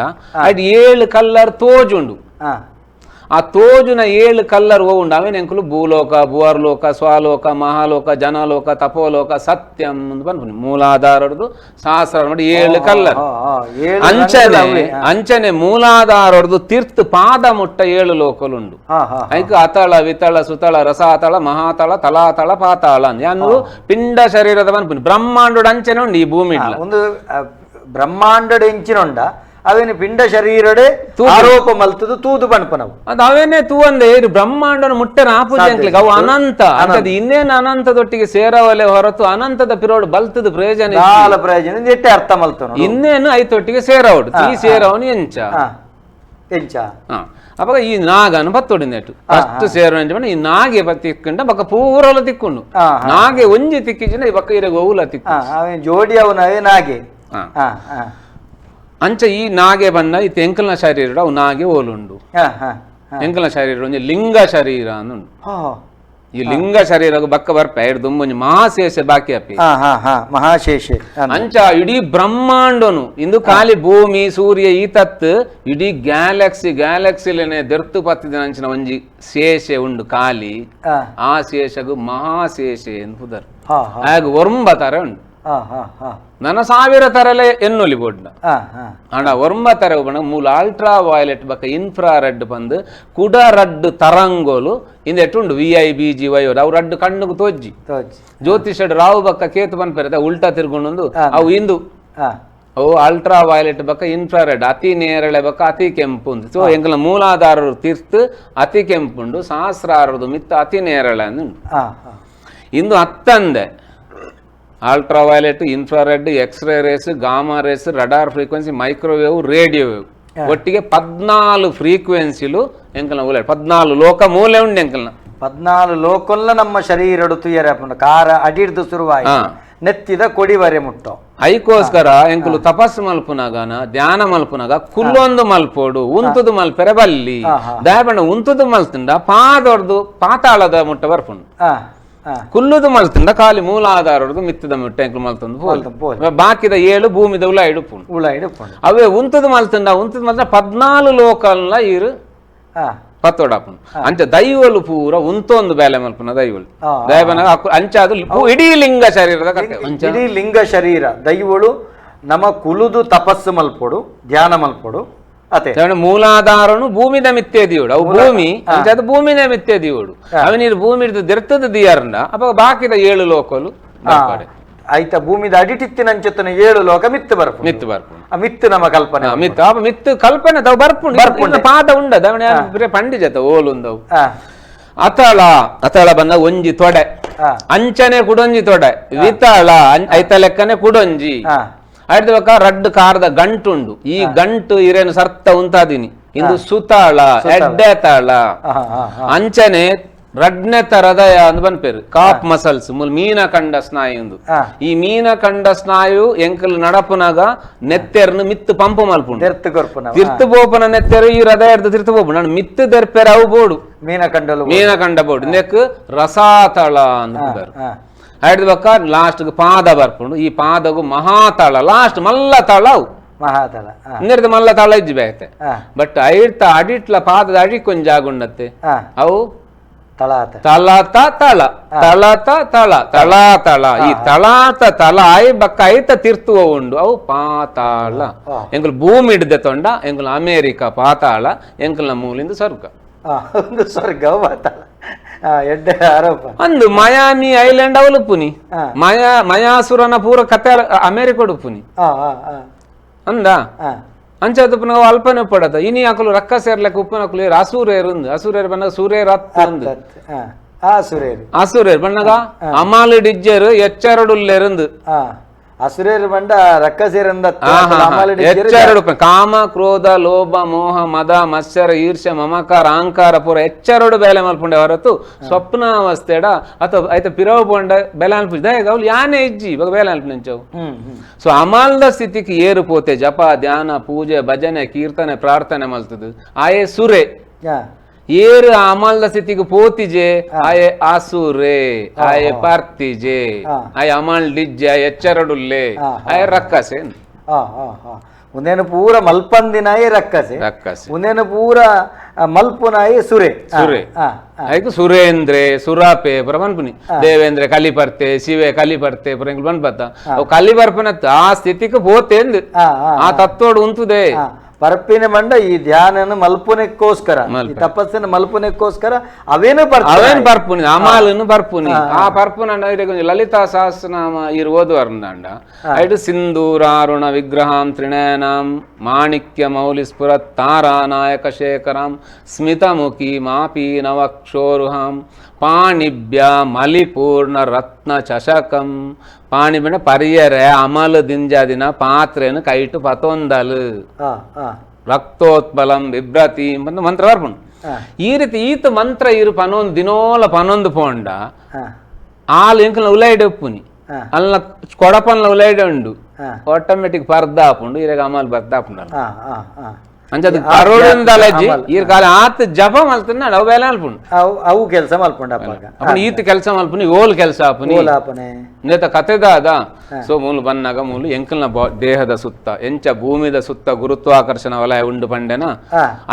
ಐಟ್ 7 ಕಲ್ಲರ್ ತೋಜುಂಡು. ಆ ತೋಜುನ 7 ಕಲ್ಲರ್ ಉಂಡು. ಅವೇನು ಎಂಕುಲು ಭೂಲೋಕ ಭುವರ್ಲೋಕ ಸ್ವಲೋಕ ಮಹಾಲೋಕ ಜನಲೋಕ ತಪೋಲೋಕ ಸತ್ಯಂ ಪನ್ಪುನಿ ಮೂಲಾಧಾರದ್ದು ಸಹಸ್ರ ಮಾಡಿ 7 ಕಲ್ಲರ್. ಅಂಚನೆ ಅಂಚನೆ ಮೂಲಾಧಾರದ್ದು ತೀರ್ಥ ಪಾದ ಮುಟ್ಟ 7 ಲೋಕಲುಂಡು. ಐಕ್ ಅತಳ ವಿತಳ ಸುತಳ ರಸಾತಳ ಮಹಾತಳ ತಲಾತಳ ಪಾತಾಳ ಅಂದ್ ಪಿಂಡ ಶರೀರದ ಪನ್ಪುನಿ ಬ್ರಹ್ಮಾಂಡೋಡು ಅಂಚನೆ ಉಂಡು ಈ ಭೂಮಿ ಒಂದು ಬ್ರಹ್ಮಾಂಡೋಡು ಎಂಚಿನುಂಡ ಅವೇನು ಪಿಂಡ ಶರೀರಡೆ ಆರೋಪ ಮಲ್ತದು ತೂದು ಪನ್ಪನವು ಅದು ಅವೇನೇ ತೂ ಅಂದೆ ಬ್ರಹ್ಮಾಂಡನ ಮುಟ್ಟೆ ಆಪುಜಿ ಅವು ಅನಂತ ಅಂತದ್ ಇನ್ನೇನು ಅನಂತದೊಟ್ಟಿಗೆ ಸೇರವಲೆ ಹೊರತು ಅನಂತದ ಪಿರೋಡು ಬಲ್ತದ ಪ್ರಯೋಜನ ಪ್ರಯೋಜನ ಎಟ್ಟೆ ಅರ್ಥ ಮಲ್ತನು ಇನ್ನೇನು ಐತೊಟ್ಟಿಗೆ ಸೇರವಡು ಈ ಸೇರವನು ಎಂಚ ಎಂಚ ಅವಾಗ ಈ ನಾಗನು ಬತ್ತೊಡಿನೆಟ್ಟು ಫಸ್ಟ್ ಸೇರೋ ಈ ನಾಗೆ ತಿಕ್ಕೊಂಡ ಬಕ್ಕ ಪೂರಲ ತಿಕ್ಕೊಂಡು ನಾಗೆ ಒಂಜಿ ತಿಕ್ಕಿಜಿನ ಈ ಬಕ್ಕ ಇರಗ ಓಲ ತಿಕ್ಕು ಜೋಡಿ ಅವನವೇ ನಾಗೆ. ಅಂಚ ಈ ನಾಗೆ ಬಣ್ಣ ಈ ಎಂಕಲ್ನ ಶರೀರ ಅವು ನಾಗೆ ಓಲುಂಡು. ಎಂಕಲ್ನ ಶರೀರ ಒಂಜಿ ಲಿಂಗ ಶರೀರ ಅಂದುಂಡು. ಈ ಲಿಂಗ ಶರೀರ ಬಕ್ಕ ಬರ್ಪ ದುಂಬೊಂಜಿ ಮಹಾಶೇಷ ಬಾಕಿ ಅಪ್ಪಿ ಮಹಾಶೇಷ. ಅಂಚ ಇಡೀ ಬ್ರಹ್ಮಾಂಡನು ಇಂದು ಖಾಲಿ ಭೂಮಿ ಸೂರ್ಯ ಈ ತತ್ ಇಡೀ ಗ್ಯಾಲಕ್ಸಿ ಗ್ಯಾಲಕ್ಸಿಲೇನೆ ದೆರ್ತು ಪತ್ತಿದ ಅಂಚಿನ ಒಂಜಿ ಶೇಷೆ ಉಂಡು ಖಾಲಿ. ಆ ಶೇಷಗು ಮಹಾಶೇಷೆ ಎಂದು ಪುದರ್. ಆಗ ಒರಂಬ ತರ ಉಂಡು. ನನ್ನ 1000 ತರಲೆ ಎನ್ನುಲಿ ಬೋಡ್ನ ಆಂಡ ಒರಂಬ ತರ ಮೂಲ ಅಲ್ಟ್ರಾ ವೈಲೆಟ್ ಬಕ್ಕ ಇನ್ಫ್ರಾ ರೆಡ್ ಬಂದು ಕುಡ ರಡ್ಡು ತರಂಗೋಲು ಇಂದ ಎಟ್ಟುಂಡು V I B G Y ಅವು ರಡ್ಡು ಕಣ್ಣುಗು ತೋಜ್ಜಿ ಜ್ಯೋತಿಷಡ್ ರಾವು ಬಕ್ಕ ಕೇತು ಪನ್ಪೆರೆ ಉಲ್ಟಾ ತಿರ್ಗೊಂಡು ಅವು ಇಂದು ಅವು ಅಲ್ಟ್ರಾ ವೈಲೆಟ್ ಬಕ್ಕ ಇನ್ಫ್ರಾ ರೆಡ್ ಅತಿ ನೇರಳೆ ಬಕ್ಕ ಅತಿ ಕೆಂಪು. ಸೊ ಎಂಕಲ ಮೂಲಾಧಾರರು ತೀರ್ಥ ಅತಿ ಕೆಂಪುಂಡು ಸಹಸ್ರಾರದು ಮಿತ್ತ ಅತಿ ನೇರಳೆ ಅಂದು ಇಂದು ಅತ್ತಂದೆ ultraviolet, infrared, x-ray rays, gamma rays, radar frequency, microwave, radio wave ಒಟ್ಟಿಗೆ 14 ಫ್ರೀಕ್ವೆನ್ಸಿಲು ಎಂಕಲ್ನ ಮೂಲೆ 14 ಲೋಕ ಮೂಲೆ ಉಂಡು ಎಂಕಲ್ನ 14 ಲೋಕಲ್ಲ ನಮ್ಮ ಶರೀರಡು ತುಯರೆ ಕಾರ ಅಡಿರ್ದು ಶುರುವಾಯಿ ನೆತ್ತಿದ ಕೊಡಿವರೆ ಮುಟ್ಟೋ. ಐಕೋಸ್ಕರ ಎಂಕುಲು ತಪಸ್ಸು ಮಲ್ಪುನಗನ ಧ್ಯಾನ ಮಲ್ಪುನಗ ಕುಲ್ಲೊಂದು ಮಲ್ಪೋಡು ಉಂತುದು ಮಲ್ಪೆರೆ ಬಲ್ಲಿ ದಯಪಂಡ ಉಂತುದು ಮಲ್ತುಂಡ ಪಾದೊಡ್ದು ಪಾತಾಳದ ಮುಟ್ಟ ಬರ್ಪುಂಡು. ಕುಲ್ಲುದು ಮಲ್ತುಂಡ ಖಾಲಿ ಮೂಲಾಧಾರದು ಮಿತ್ತದ ಮುಟ್ಟ ಎಂಕುಲು ಮಲ್ತೊಂದು ಬಾಕಿದ 7 ಭೂಮಿದ ಉಲ ಇಡುಪುಂಡು. ಅವೇ ಉಂತುದು ಮಲ್ತುಂಡ ಉಂತುದು ಮಲ್ತ 14 ಲೋಕಲ್ನ ಇರು ಪತ್ತೋಡಾಪುಂಡು. ಅಂಚ ದೈವಲು ಪೂರ ಉಂತೊಂದು ಬೇಲೆ ಮಲ್ಪುನ ದೈವಲು ದೈವನ ಅಂಚ ಅದು ಇಡೀ ಲಿಂಗ ಶರೀರದ ಕತೆ. ಇಡೀ ಲಿಂಗ ಶರೀರ ದೈವಳು ನಮ್ಮ ಕುಲುದು ತಪಸ್ಸು ಮಲ್ಪೊಡು, ಧ್ಯಾನ ಮಲ್ಪೊಡು. ಅತೆ ಮೂಲಾಧಾರನು ಭೂಮಿದ ಮಿತ್ತೆ ದಿಯೋಡು, ಅವು ಭೂಮಿ ಅಂಚ ಅದು ಭೂಮಿನ ಮಿತ್ತೆ ದಿಯೋಡು. ಅವನೀರು ಭೂಮಿ ದೆರ್ತದ ದಿಯಾರಂಡ ಅಪ್ಪ ಬಾಕಿದ 7 ಲೋಕಲು ಆಯ್ತಾ. ಭೂಮಿದ ಅಡಿಟಿತ್ತಿನಂಚುತ್ತನ 7 ಲೋಕ ಮಿತ್ತು ಬರ್ಪು, ಮಿತ್ತು ಬರ್ಪು. ಆ ಮಿತ್ತು ನಮ್ಮ ಕಲ್ಪನೆ, ಮಿತ್ತು ಅಪ್ಪ ಮಿತ್ತು ಕಲ್ಪನೆ ತಾವು ಬರ್ಪುಂಡು ಬರ್ಪುಂಡು ಪಾದ ಉಂಡದ ಅವನ ಪಂಡಿಜತ ಓಲುಂದವು. ಅತಳ ಅತಳ ಬಂದ ಒಂಜಿ ತೊಡೆ, ಅಂಚನೆ ಕುಡೊಂಜಿ ತೊಡೆ, ವಿತಳ ಐತ ಲೆಕ್ಕನೆ ಕುಡೊಂಜಿ. ಐದು ಬಕ್ಕ ರಡ್ಡು ಕಾರದ ಗಂಟುಂಡು, ಈ ಗಂಟು ಇರೇನು ಸರ್ತ ಉಂತಾದಿನಿ ಇಂದು ಸುತಾಳ ಎಡ್ಡೆ ತಾಳ. ಅಂಚನೆ ರಡ್ನೆ ತರದಯ ಅಂದ್ ಬನ್ಪೇರು ಕಾಪ್ ಮಸಲ್ಸ್ ಮೀನಖಂಡ ಸ್ನಾಯು ಉಂದು. ಈ ಮೀನಖಂಡ ಸ್ನಾಯು ಎಂಕಲ್ ನಡಪುನಾಗ ನೆತ್ತೆರ್ನು ಮಿತ್ತು ಪಂಪು ಮಲ್ಪುಂಡು, ತಿರ್ತು ಬೋಪನ ನೆತ್ತೆರು ಈ ಹೃದಯ ತಿರ್ತು ಬೋಪು ನಾನು ಮಿತ್ತು ದೆರ್ಪೆರ ಅವು ಬೋಡು ಮೀನಖಂಡ ಮೀನಖಂಡ ಬೋಡು ಇಂದಕ್ಕೆ ರಸಾತಳ ಅಂತ. ಐದು ಬಕ್ಕ ಲಾಸ್ಟ್ ಪಾದ ಬರ್ಪುಂಡು, ಈ ಪಾದಗು ಮಹಾತಾಳ ಲಾಸ್ಟ್ ಮಲ್ಲ ತಾಳ ಅವು ಮಹಾತಾಳ ಇನ್ನಿರ್ದ ಮಲ್ಲ ತಾಳ ಇಜ್ಜಿ ಬೇತೆ. ಬಟ್ ಐಡ್ತ ಅಡಿಟ್ಲ ಪಾದದ ಅಡಿಕೊಂಜ ಆಗುಂಡತ್ತೆ ಅವು ತಳಾತ ತಳತ ತಳ ತಳತ ತಳ ತಳಾತಳ. ಈ ತಳಾತ ತಳ ಆಯ್ ಬಕ್ಕ ಐತ ತಿರ್ತುವ ಉಂಡು ಅವು ಪಾತಾಳ. ಎಂಕುಲು ಭೂಮಿ ಹಿಡ್ದೆ ತೊಂಡ ಎಂಕುಲು ಅಮೇರಿಕ ಪಾತಾಳ, ಎಂಕುಲ್ನ ಮೂಲಿಂದ ಸ್ವರ್ಗ ಸ್ವರ್ಗ ಪಾತಾಳ ಎಡ್ಡೆ ಆರೋಪ. ಅಂದು ಮಯಾಮಿ ಐಲ್ಯಾಂಡ್ ಅವಲುಪ್ಪುನಿ, ಮಯಾ ಮಯಾಸುರನ ಪೂರ ಕತೆ ಅಮೇರಿಕ ಉಡುಪುನಿ ಅಂದ. ಅಂಚಾದ ನಾವು ಅಲ್ಪನೆ ಪಡತ ಇನಿ ಅಕಲು ರಕ್ಕ ಸೇರ್ಲಕ್ಕ ಉಪ್ಪನಕುಲು ಅಸೂರೇರು ಅಸೂರೇರು ಬಣ್ಣಗ ಸೂರ್ಯರ್ ಅಂದು ಅಸುರೇರ್ ಬಣ್ಣಗ ಅಮಾಲು ಡಿಜ್ಜರು ಎಚ್ಚರಡುಲ್ಲೆರಂದು ಅಸುರೇರು ಬಂಡ ರಕ್ಕ ಸೇರಂದ ಎಚ್ಚರಡು ಕಾಮ ಕ್ರೋಧ ಲೋಭ ಮೋಹ ಮದ ಮತ್ಸರ ಈರ್ಷ್ಯ ಮಮಕಾರ ಅಹಂಕಾರ ಪೂರ ಎಚ್ಚರಡು ಬೇಲೆ ಮಲ್ಪುಂಡೆ ಹೊರತು ಸ್ವಪ್ನಾವಸ್ಥೆಡ ಅಥವಾ ಆಯ್ತ ಪಿರವು ಪೋಂಡ ಬೆಲೆ ಅನ್ಪು ದಯಗ ಯಾನೇ ಇಜ್ಜಿ ಇವಾಗ ಬೇಲೆ ಅನ್ಪು ನಿಂಚವು. ಸೊ ಅಮಾಲ್ದ ಸ್ಥಿತಿಗೆ ಏರುಪೋತೆ ಜಪ ಧ್ಯಾನ ಪೂಜೆ ಭಜನೆ ಕೀರ್ತನೆ ಪ್ರಾರ್ಥನೆ ಮಲ್ತದು ಆಯೇ ಸುರೆ. ಏರು ಅಮಲ್ದ ಸ್ಥಿತಿಗೆ ಪೋತಿಜೆ ಆಯೆ ಆಸುರೆ ಆಯೆ ಪಾರ್ತಿಜೆ ಆಯೆ ಅಮಲ್ ಡಿಜ್ಜೆ ಆಯೆ ಎಚ್ಚರಡುಲ್ಲೆ ಆಯೆ ರಕ್ಕಸೆ. ಒಂದೇನು ಪೂರ ಮಲ್ಪಂದಿನಾಯೇ ರಕ್ಕಸೆ ರಕ್ಕಸೆ, ಒಂದೇನು ಪೂರ ಮಲ್ಪುನಾಯೇ ಸುರೆ ಸುರೆ. ಆಯ್ತು ಸುರೇಂದ್ರೆ ಸುರಾಪೆ ಪುರ ಬನ್ಪುನಿ ದೇವೇಂದ್ರೆ ಕಲಿಪರ್ತೆ ಶಿವೆ ಕಲಿಪರ್ತೆ ಪುರ ಎಂಗ್ಲು ಬನ್ಪತ್ತ ಅವು ಕಲಿಪರ್ಪನತ್ತು ಆ ಸ್ಥಿತಿಗೆ ಪೋತೆಂದು ಆ ತತ್ವಡು ಉಂತುದೆ. ಪರಪಿನ ಮಂಡ ಈ ಧ್ಯಾನನ ಮಲ್ಪುನೆಕ್ಕೋಸ್ಕರ ಈ ತಪಸ್ಸಿನ ಮಲ್ಪುನೆಕ್ಕೋಸ್ಕರ ಅವೇನು ಅವೇನು ಬರ್ಪುನಿ ಅಮಾಲನು ಬರ್ಪುನಿ. ಆ ಪರ್ಪುನ ಲಲಿತಾ ಸಹಸ್ರನಾಮ ಇರು ಓದುವರ್ಂದಾಂಡ ಐಟು ಸಿಂಧೂರಾರುಣ ವಿಗ್ರಹಾಂ ತ್ರಿನಯನಾಂ ಮಾಣಿಕ್ಯ ಮೌಲಿ ಸ್ಫುರ ತಾರಾನಾಯಕ ಶೇಖರಾಂ ಸ್ಮಿತಮುಖಿ ಮಾಪಿ ನವಕ್ಷೋರುಹಾಂ ಪಾಣಿಭ್ಯ ಮಲಿಪೂರ್ಣ ರತ್ನ ಚಷಕಂ. ಪಾಣಿಬಿನ ಪರಿಯರೆ ಅಮಲು ದಿಂಜಾದಿನ ಪಾತ್ರೆನು ಕೈಟು ಪತೊಂದಲು ರಕ್ತೋತ್ಪಲಂ ಬಿಭ್ರತಿ ಮಂತ್ರ ಬರ್ಪುಂಡು. ಈ ರೀತಿ ಈತ ಮಂತ್ರ ಇರು ಪನೊಂದು ದಿನೋಲ ಪನೊಂದು ಪೋಂಡ ಆಲು ಎಂಕಲ್ನ ಉಲೈಡೆ ಉಪ್ಪುನಿ ಅಲ್ಲ ಕೊಡಪನ್ಲ ಉಲೈಡೆ ಉಂಡು ಆಟೋಮೆಟಿಕ್ ಪರ್ದ ಆಪುಂಡು ಇರಾಗ ಅಮಲ್ ಬರ್ದ ಆಪುಂಡು ಅಂಚ ಅರೋಡಿಂದಲಜ್ಜಿ ಈರ್ ಕಾಲ ಆತ ಜಪ ಮಲ್ತನ್ನ ಅವು ಬೇಲೆ ಅಲ್ಪುಂಡು ಅವು ಕೆಲಸ ಮಲ್ಪುಂಡು ಅಪ್ಪನ ಈತ ಕೆಲಸ ಮಲ್ಪುನಿ ಓಲ್ ಕೆಲಸ ಆಪುನಿ ನೇತ ಕತೆದಾದ. ಸೊ ಮೂಲು ಬನ್ನಾಗ ಮೂಲು ಎಂಕಲ್ನ ದೇಹದ ಸುತ್ತ ಎಂಚ ಭೂಮಿದ ಸುತ್ತ ಗುರುತ್ವಾಕರ್ಷಣ ವಲಯ ಉಂಡು ಪಂಡೆನ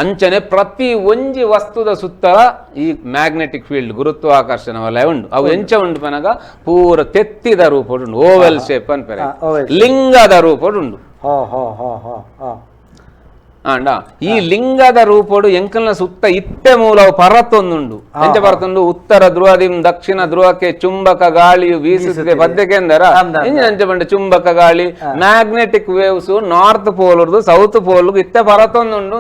ಅಂಚನೆ ಪ್ರತಿ ಒಂಜಿ ವಸ್ತುದ ಸುತ್ತ ಈ ಮ್ಯಾಗ್ನೆಟಿಕ್ ಫೀಲ್ಡ್ ಗುರುತ್ವಾಕರ್ಷಣ ವಲಯ ಉಂಡು. ಅವು ಎಂಚ ಉಂಡು ಪನಗ ಪೂರ ತೆತ್ತಿದ ರೂಪ ಉಂಡು, ಓವೆಲ್ ಶೇಪ್ ಅನ್ಪೆರೆ ಲಿಂಗದ ರೂಪ ಉಂಡು. ಆಂಡ ಈ ಲಿಂಗದ ರೂಪಡು ಎಂಕಲ್ನ ಸುತ್ತ ಇತ್ತೆ ಮೂಲವು ಪರತ್ತೊಂದುಂಡು. ಎಂಚ ಪರತೊಂದು ಉತ್ತರ ಧ್ರುವದಿಂ ದಕ್ಷಿಣ ಧ್ರುವಕ್ಕೆ ಚುಂಬಕ ಗಾಳಿಯು ಬೀಸುತ್ತಿದೆ ಪದ್ಯಕ್ಕೆಂದರ ಎಂಚ ಪಂಡ ಚುಂಬಕ ಗಾಳಿ magnetic waves north pole south pole ಇತ್ತೆ ಪರತ್ತೊಂದುಂಡು.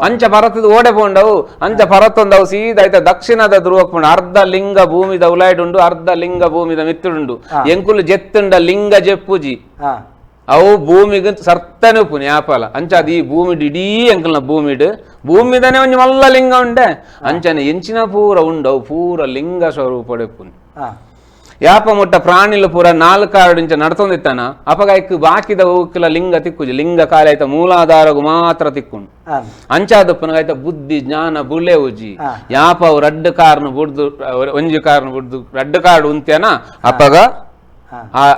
ಅಂಚ ಪರತದ ಓಡೆ ಪೋಂಡವು ಅಂಚ ಪರತ್ತೊಂದವು ಸೀದಾ ಐತ ದಕ್ಷಿಣದ ಧ್ರುವಕ್ಕೆ ಪೋಂಡ ಅರ್ಧ ಲಿಂಗ ಭೂಮಿದ ಉಲಾಯ್ಡುಂಡು ಅರ್ಧ ಲಿಂಗ ಭೂಮಿದ ಮಿತ್ತುಂಡು. ಎಂಕುಲು ಜೆತ್ತುಂಡ ಲಿಂಗ ಜೆಪ್ಪುಜಿ ಅವು ಭೂಮಿಗೆ ಸರ್ತನೆ ಉಪ್ಪುನಿ ಯಾಪಲ ಅಂಚ ಅದು ಈ ಭೂಮಿ ಇಡೀ ಅಂಕಲ್ನ ಭೂಮಿಡ್ ಭೂಮಿದನೆ ಒಂಜಿ ಮಲ್ಲ ಲಿಂಗ ಉಂಡೆ ಅಂಚನೆ ಎಂಚಿನ ಪೂರ ಉಂಡು ಅವು ಪೂರ ಲಿಂಗ ಸ್ವರೂಪಡೆ ಉಪ್ಪುನಿ. ಯಾಪ ಮುಟ್ಟ ಪ್ರಾಣಿಲು ಪೂರ ನಾಲ್ಕಾರು ಇಂಚ ನಡ್ತೊಂದಿತ್ತಾನ ಅಪಗ ಐಕ್ ಬಾಕಿದ ಹೋಗಿಲ್ಲ ಲಿಂಗ ತಿಕ್ಕುಜಿ ಲಿಂಗ ಕಾಲ ಐತ ಮೂಲಾಧಾರಗು ಮಾತ್ರ ತಿಕ್ಕುಂಡು. ಅಂಚಾದಪ್ಪನ ಆಯ್ತ ಬುದ್ಧಿ ಜ್ಞಾನ ಬುಲೆ ಉಜಿ ಯಾಪ ಅವು ರಡ್ಡು ಕಾರ್ನು ಬುಡ್ದು ಒಂಜಿ ಕಾರ್ನು ಬುಡ್ದು ರಡ್ಡು ಕಾರ್ಡು ಉಂತೇನ ಅಪಗ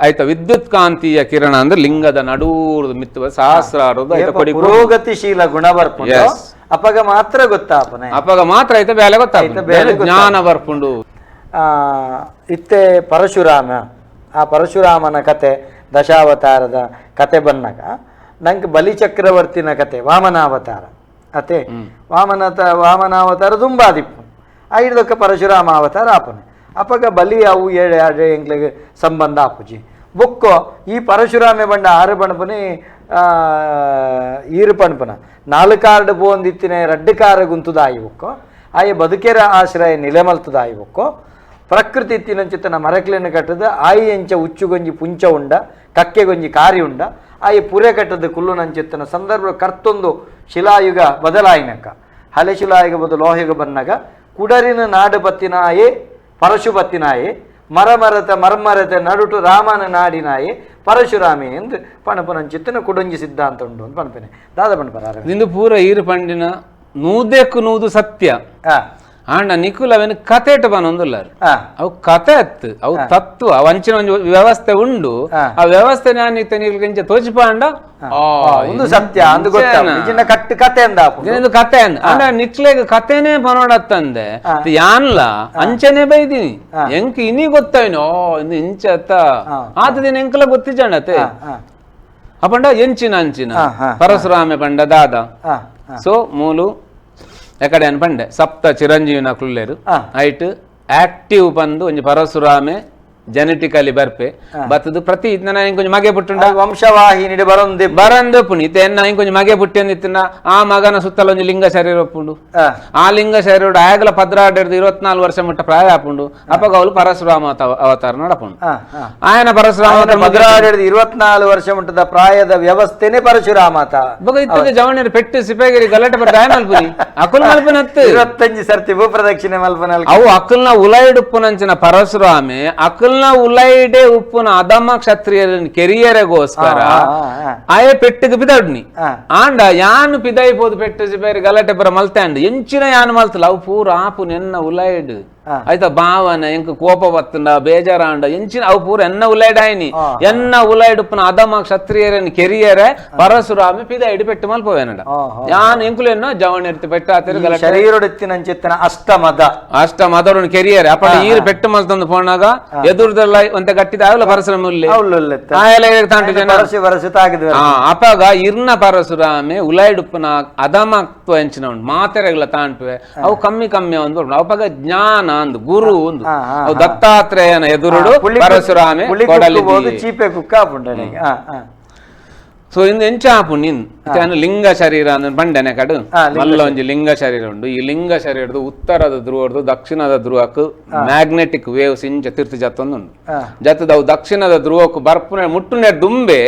ಆಯ್ತ ವಿದ್ಯುತ್ ಕಾಂತೀಯ ಕಿರಣ ಅಂದ್ರೆ ಲಿಂಗದ ನಡೂರ್ದು ಮಿತ್ತು ಸಹಸ್ರಾರದು ಪುರೋಗತಿಶೀಲ ಗುಣ ಬರ್ಪುಂಡು. ಅಪಗ ಮಾತ್ರ ಗೊತ್ತಾಪನೆ, ಅಪಗ ಮಾತ್ರ ಐತೆ ಬೇಲೆ ಗೊತ್ತಾಪ, ಜ್ಞಾನ ಬರ್ಪುಂಡು. ಇತ್ತೆ ಪರಶುರಾಮ, ಆ ಪರಶುರಾಮನ ಕತೆ ದಶಾವತಾರದ ಕತೆ ಬನ್ನಗ ನಂಗೆ ಬಲಿಚಕ್ರವರ್ತಿನ ಕತೆ ವಾಮನಾವತಾರ ಅತೆ, ವಾಮನಾವತಾರ ದುಂಬಾದಿಪ್ಪು ಐದಕ್ಕ ಪರಶುರಾಮ ಅವತಾರ ಆಪನೆ. ಅಪಗ ಬಲಿ ಅವು ಏಳು ಎರಡು ಎಂಕ್ಲೆಗ್ ಸಂಬಂಧ ಆಪುಜಿ. ಬೊಕ್ಕೋ ಈ ಪರಶುರಾಮೆ ಬಂಡ ಆರು ಪಣಪುನಿ ಈರು ಪಣಪುನ ನಾಲ್ಕು ಕಾರ್ಡ್ ಪೋಂದಿತ್ತಿನ ರಡ್ಡು ಕಾರ ಗುಂತುದಾಯಿ ಬೊಕ್ಕೋ ಆಯ ಬದುಕೆರ ಆಶ್ರಯ ನಿಲೆಮಲ್ತದಾಯಿ ಬೊಕ್ಕೋ ಪ್ರಕೃತಿ ಇತ್ತಿನಂಚಿತ್ತನ ಮರಕ್ಲೆನ ಕಟ್ಟದ ಆಯಿ ಎಂಚ ಉಚ್ಚುಗೊಂಜಿ ಪುಂಚ ಉಂಡ ಕಕ್ಕೆಗೊಂಜಿ ಕಾರಿ ಉಂಡ ಆಯಿ ಪುರೆ ಕಟ್ಟದ ಕುಲ್ಲುನಂಚಿತ್ತನ ಸಂದರ್ಭ ಕರ್ತೊಂದು ಶಿಲಾಯುಗ ಬದಲಾಯಿನಕ ಹಳೆ ಶಿಲಾಯುಗ ಬದಲು ಲೋಹಯುಗ ಬನ್ನಗ ಕುಡರಿನ ನಾಡು ಬತ್ತಿನಾಯೇ ಪರಶು ಬತ್ತಿನಾಯೇ ಮರಮರತ ಮರ್ಮರತ ನಡುಟು ರಾಮನ ನಾಡಿನಾಯೇ ಪರಶುರಾಮೆ ಎಂದು ಪಣಪನಂಚಿತ್ತನ ಕುಡೊಂಜಿ ಸಿದ್ಧಾಂತ ಉಂಡು ಅಂತ ಪಣಪನೆ ದಾದ ಪಣಪರ. ನಿಂದು ಪೂರ ಈರು ಪಂಡಿನ ನೂದೆಕ್ಕು ನೂದು ಸತ್ಯ. ಆಂಡ ನಿಕುಲ್ ಅವೇನು ಕಥೆಟ್ ಬನ್ನೊಂದುಲ್ಲಾರು, ಅವು ಕತೆ ಅತ್ತು, ಅವು ತತ್ವ, ಅವು ಅಂಚಿನ ಒಂಜಿ ವ್ಯವಸ್ಥೆ ಉಂಡು. ಆ ವ್ಯವಸ್ಥೆ ನಾನು ಇತ್ತೆ ತೋಚಿಪಾಂಡ ಒಂದು ಸತ್ಯ ಅಂದು ಗೊತ್ತ ಕಟ್ಟು ಕತೆ ಅಂದ ಕತೆ ಅಂದ. ಅಂಡ ನಿಕ್ಲೆಗ್ ಕತೆನೇ ಬನೋಡತ್ತಂದೆ ಯಾನ್ಲ ಅಂಚನೆ ಬೈದಿನಿ ಎಂಕ್ ಇನಿ ಗೊತ್ತಾವಿನ ಓ ಇಂದು ಇಂಚ ಅತ್ತ ಆತ ದಿನ ಎಂಕಲ ಗೊತ್ತಿಜಾಣತೆ. ಅಪಂಡ ಎಂಚಿನ ಅಂಚಿನ ಪರಶುರಾಮೆ ಪಂಡ ದಾದ. ಸೊ ಮೂಲು ಎಕಡೆ ಪಂಡೆ ಸಪ್ತ ಚಿರಂಜೀವಿನ ಕುಲ್ಲೇರು ಐಟ್ ಆಕ್ಟಿವ್ ಬಂದು ಒಂಜಿ ಪರಶುರಾಮೆ ಜೆನೆಟಿಕಲಿ ಬರ್ಪೆ ಬತ್ತದು ಪ್ರತಿ ನನ್ನ ಇಂಕೊಂಜಿ ಮಗೆ ಪುಟ್ಟುಂಡ ವಂಶವಾಹಿನಿ ಬರಂದೆ ಬರಂದೆ ಪುಣಿ ಇತ್ತೆ ಎನ್ನ ಇಂಕೊಂಜಿ ಮಗೆ ಪುಟ್ಟಿಂದಿತ್ತಿನ ಆ ಮಗನ ಸುತ್ತಲ ಒಂಜಿ ಲಿಂಗ ಶರೀರ ಒಪ್ಪುಂಡು. ಆ ಲಿಂಗ ಶರೀರ ಆಯಗಲ ಪದ್ರಾಡೆಡ್ದು 24 ವರ್ಷ ಮುಟ್ಟ ಪ್ರಾಯ ಆಪುಂಡು. ಅಪಗ ಅವಳು ಪರಶುರಾಮ ಅವತಾರ ನಡಪುಂಡು. ಆಯನ ಪರಶುರಾಮ 24 ವರ್ಷ ಮುಟ್ಟದ ಪ್ರಾಯದ ವ್ಯವಸ್ಥೆನೆ ಪರಶುರಾಮ ಇತ್ತದ ಜವಣಿಯರು ಪೆಟ್ಟು ಸಿಪೇಗಿರಿ ಗಲಾಟೆ ಬರ್ದ ಆಯ ಮಲ್ಪುನಿ ಅಕುಲ್ ಮಲ್ಪನತ್ತು 25 ಸರ್ತಿ ಭೂಪ್ರದಕ್ಷಿಣೆ ಮಲ್ಪನ ಅವು ಅಕುಲ್ನ ಉಲೈಡುಪ್ಪುನಂಚಿನ ಪರಶುರಾಮೆ ಅಕುಲ್ನ ಉಲೈಡೆ ಉಪ್ಪುನ ಅದಮ ಕ್ಷತ್ರಿಯರ ಕೆರಿಯರೆಗೋಸ್ಕರ ಆಯೆ ಪೆಟ್ಟಿಗೆ ಪಿದಡ್ನಿ ಆಂಡ ಯಾನು ಪಿದೈಪೋದು ಪೆಟ್ಟು ಸಿಪೇರಿ ಗಲಾಟೆ ಪುರ ಮಲ್ತೆ ಅಂಡ್ ಎಂಚಿನ ಯಾನು ಮಲ್ತಲ್ಲ ಅವು ಪೂರ ಆಪು ನೆನ್ನ ಉಲೈಡ್ ಆಯ್ತಾ ಭಾವನೆ ಎಂಕ ಕೋಪ ಬತ್ತಂಡ ಬೇಜಾರಾಂಡ ಎಂಚಿನ ಅವು ಪೂರ ಎನ್ನ ಉಲೈಡ್ ಆಯ್ನಿ ಎನ್ನ ಉಲೈಡ್ ಉಪ್ಪುನ ಅದಮ ಕ್ಷತ್ರಿಯರನ್ ಕೆರಿಯರೆ ಪರಶುರಾಮೆ ಪಿದೈಡು ಪೆಟ್ಟು ಮಲ್ಪವೇನಡ ಯಾನು ಎಂಕುಲೆನ್ನೋ ಜವಣಿರ್ತಿ ಪೆಟ್ಟು ಆತಿರು ಗಲಾಟೆ ಶರೀರೊಡೆತ್ತಿನಂಚಿತ್ತನ ಅಷ್ಟಮದ ಅಷ್ಟಮದರುನ್ ಕೆರಿಯರೆ ಅಪ್ಪಟ ಈರು ಪೆಟ್ಟು ಮಲ್ತಂದು ಪೋಣಾಗ ಎದುರುದಲ್ಲ ಒಂತೆ ಗಟ್ಟಿದ ಆವಲ ಪರಶುರಾಮ ಅಪಗ ಇರ್ನ ಪರಶುರಾಮೆ ಉಲೈಡುಪ್ಪನ ಅದಮತ್ವ ಎಂಚಿನ ಉಂಟು ಮಾತೆರೆಗಳ ತಾಂಟುವೆ ಅವು ಕಮ್ಮಿ ಕಮ್ಮಿ ಒಂದು ಅಪಗ ಜ್ಞಾನ ಅಂದು ಗುರು ಒಂದು ಅವು ದತ್ತಾತ್ರೇಯನ ಎದುರುಡು ಪರಶುರಾಮೆ ಚೀಪೆ ಕುಕ್ಕ ಸೊ ಇಂದು ಎಂಚ ಆಪು ನಿನ್ ಲಿಂಗ ಶರೀರ ಅಂದ್ರೆ ಬಂಡೆನೆ ಕಡು ಮಲ್ಲ ಒಂಜಿ ಲಿಂಗ ಶರೀರ ಉಂಡು. ಈ ಲಿಂಗ ಶರೀರದ ಉತ್ತರದ ಧ್ರುವರ್ದು ದಕ್ಷಿಣದ ಧ್ರುವಕ್ಕೆ ಮ್ಯಾಗ್ನೆಟಿಕ್ ವೇವ್ಸ್ ಇಂಚ ತಿರ್ತು ಜತ್ತೊಂದುಂಡು. ಜತ್ತದ ಅವು ದಕ್ಷಿಣದ ಧ್ರುವಕ್ಕೆ ಬರ್ಪುನೆ ಮುಟ್ಟುನೆ ದುಂಬೆ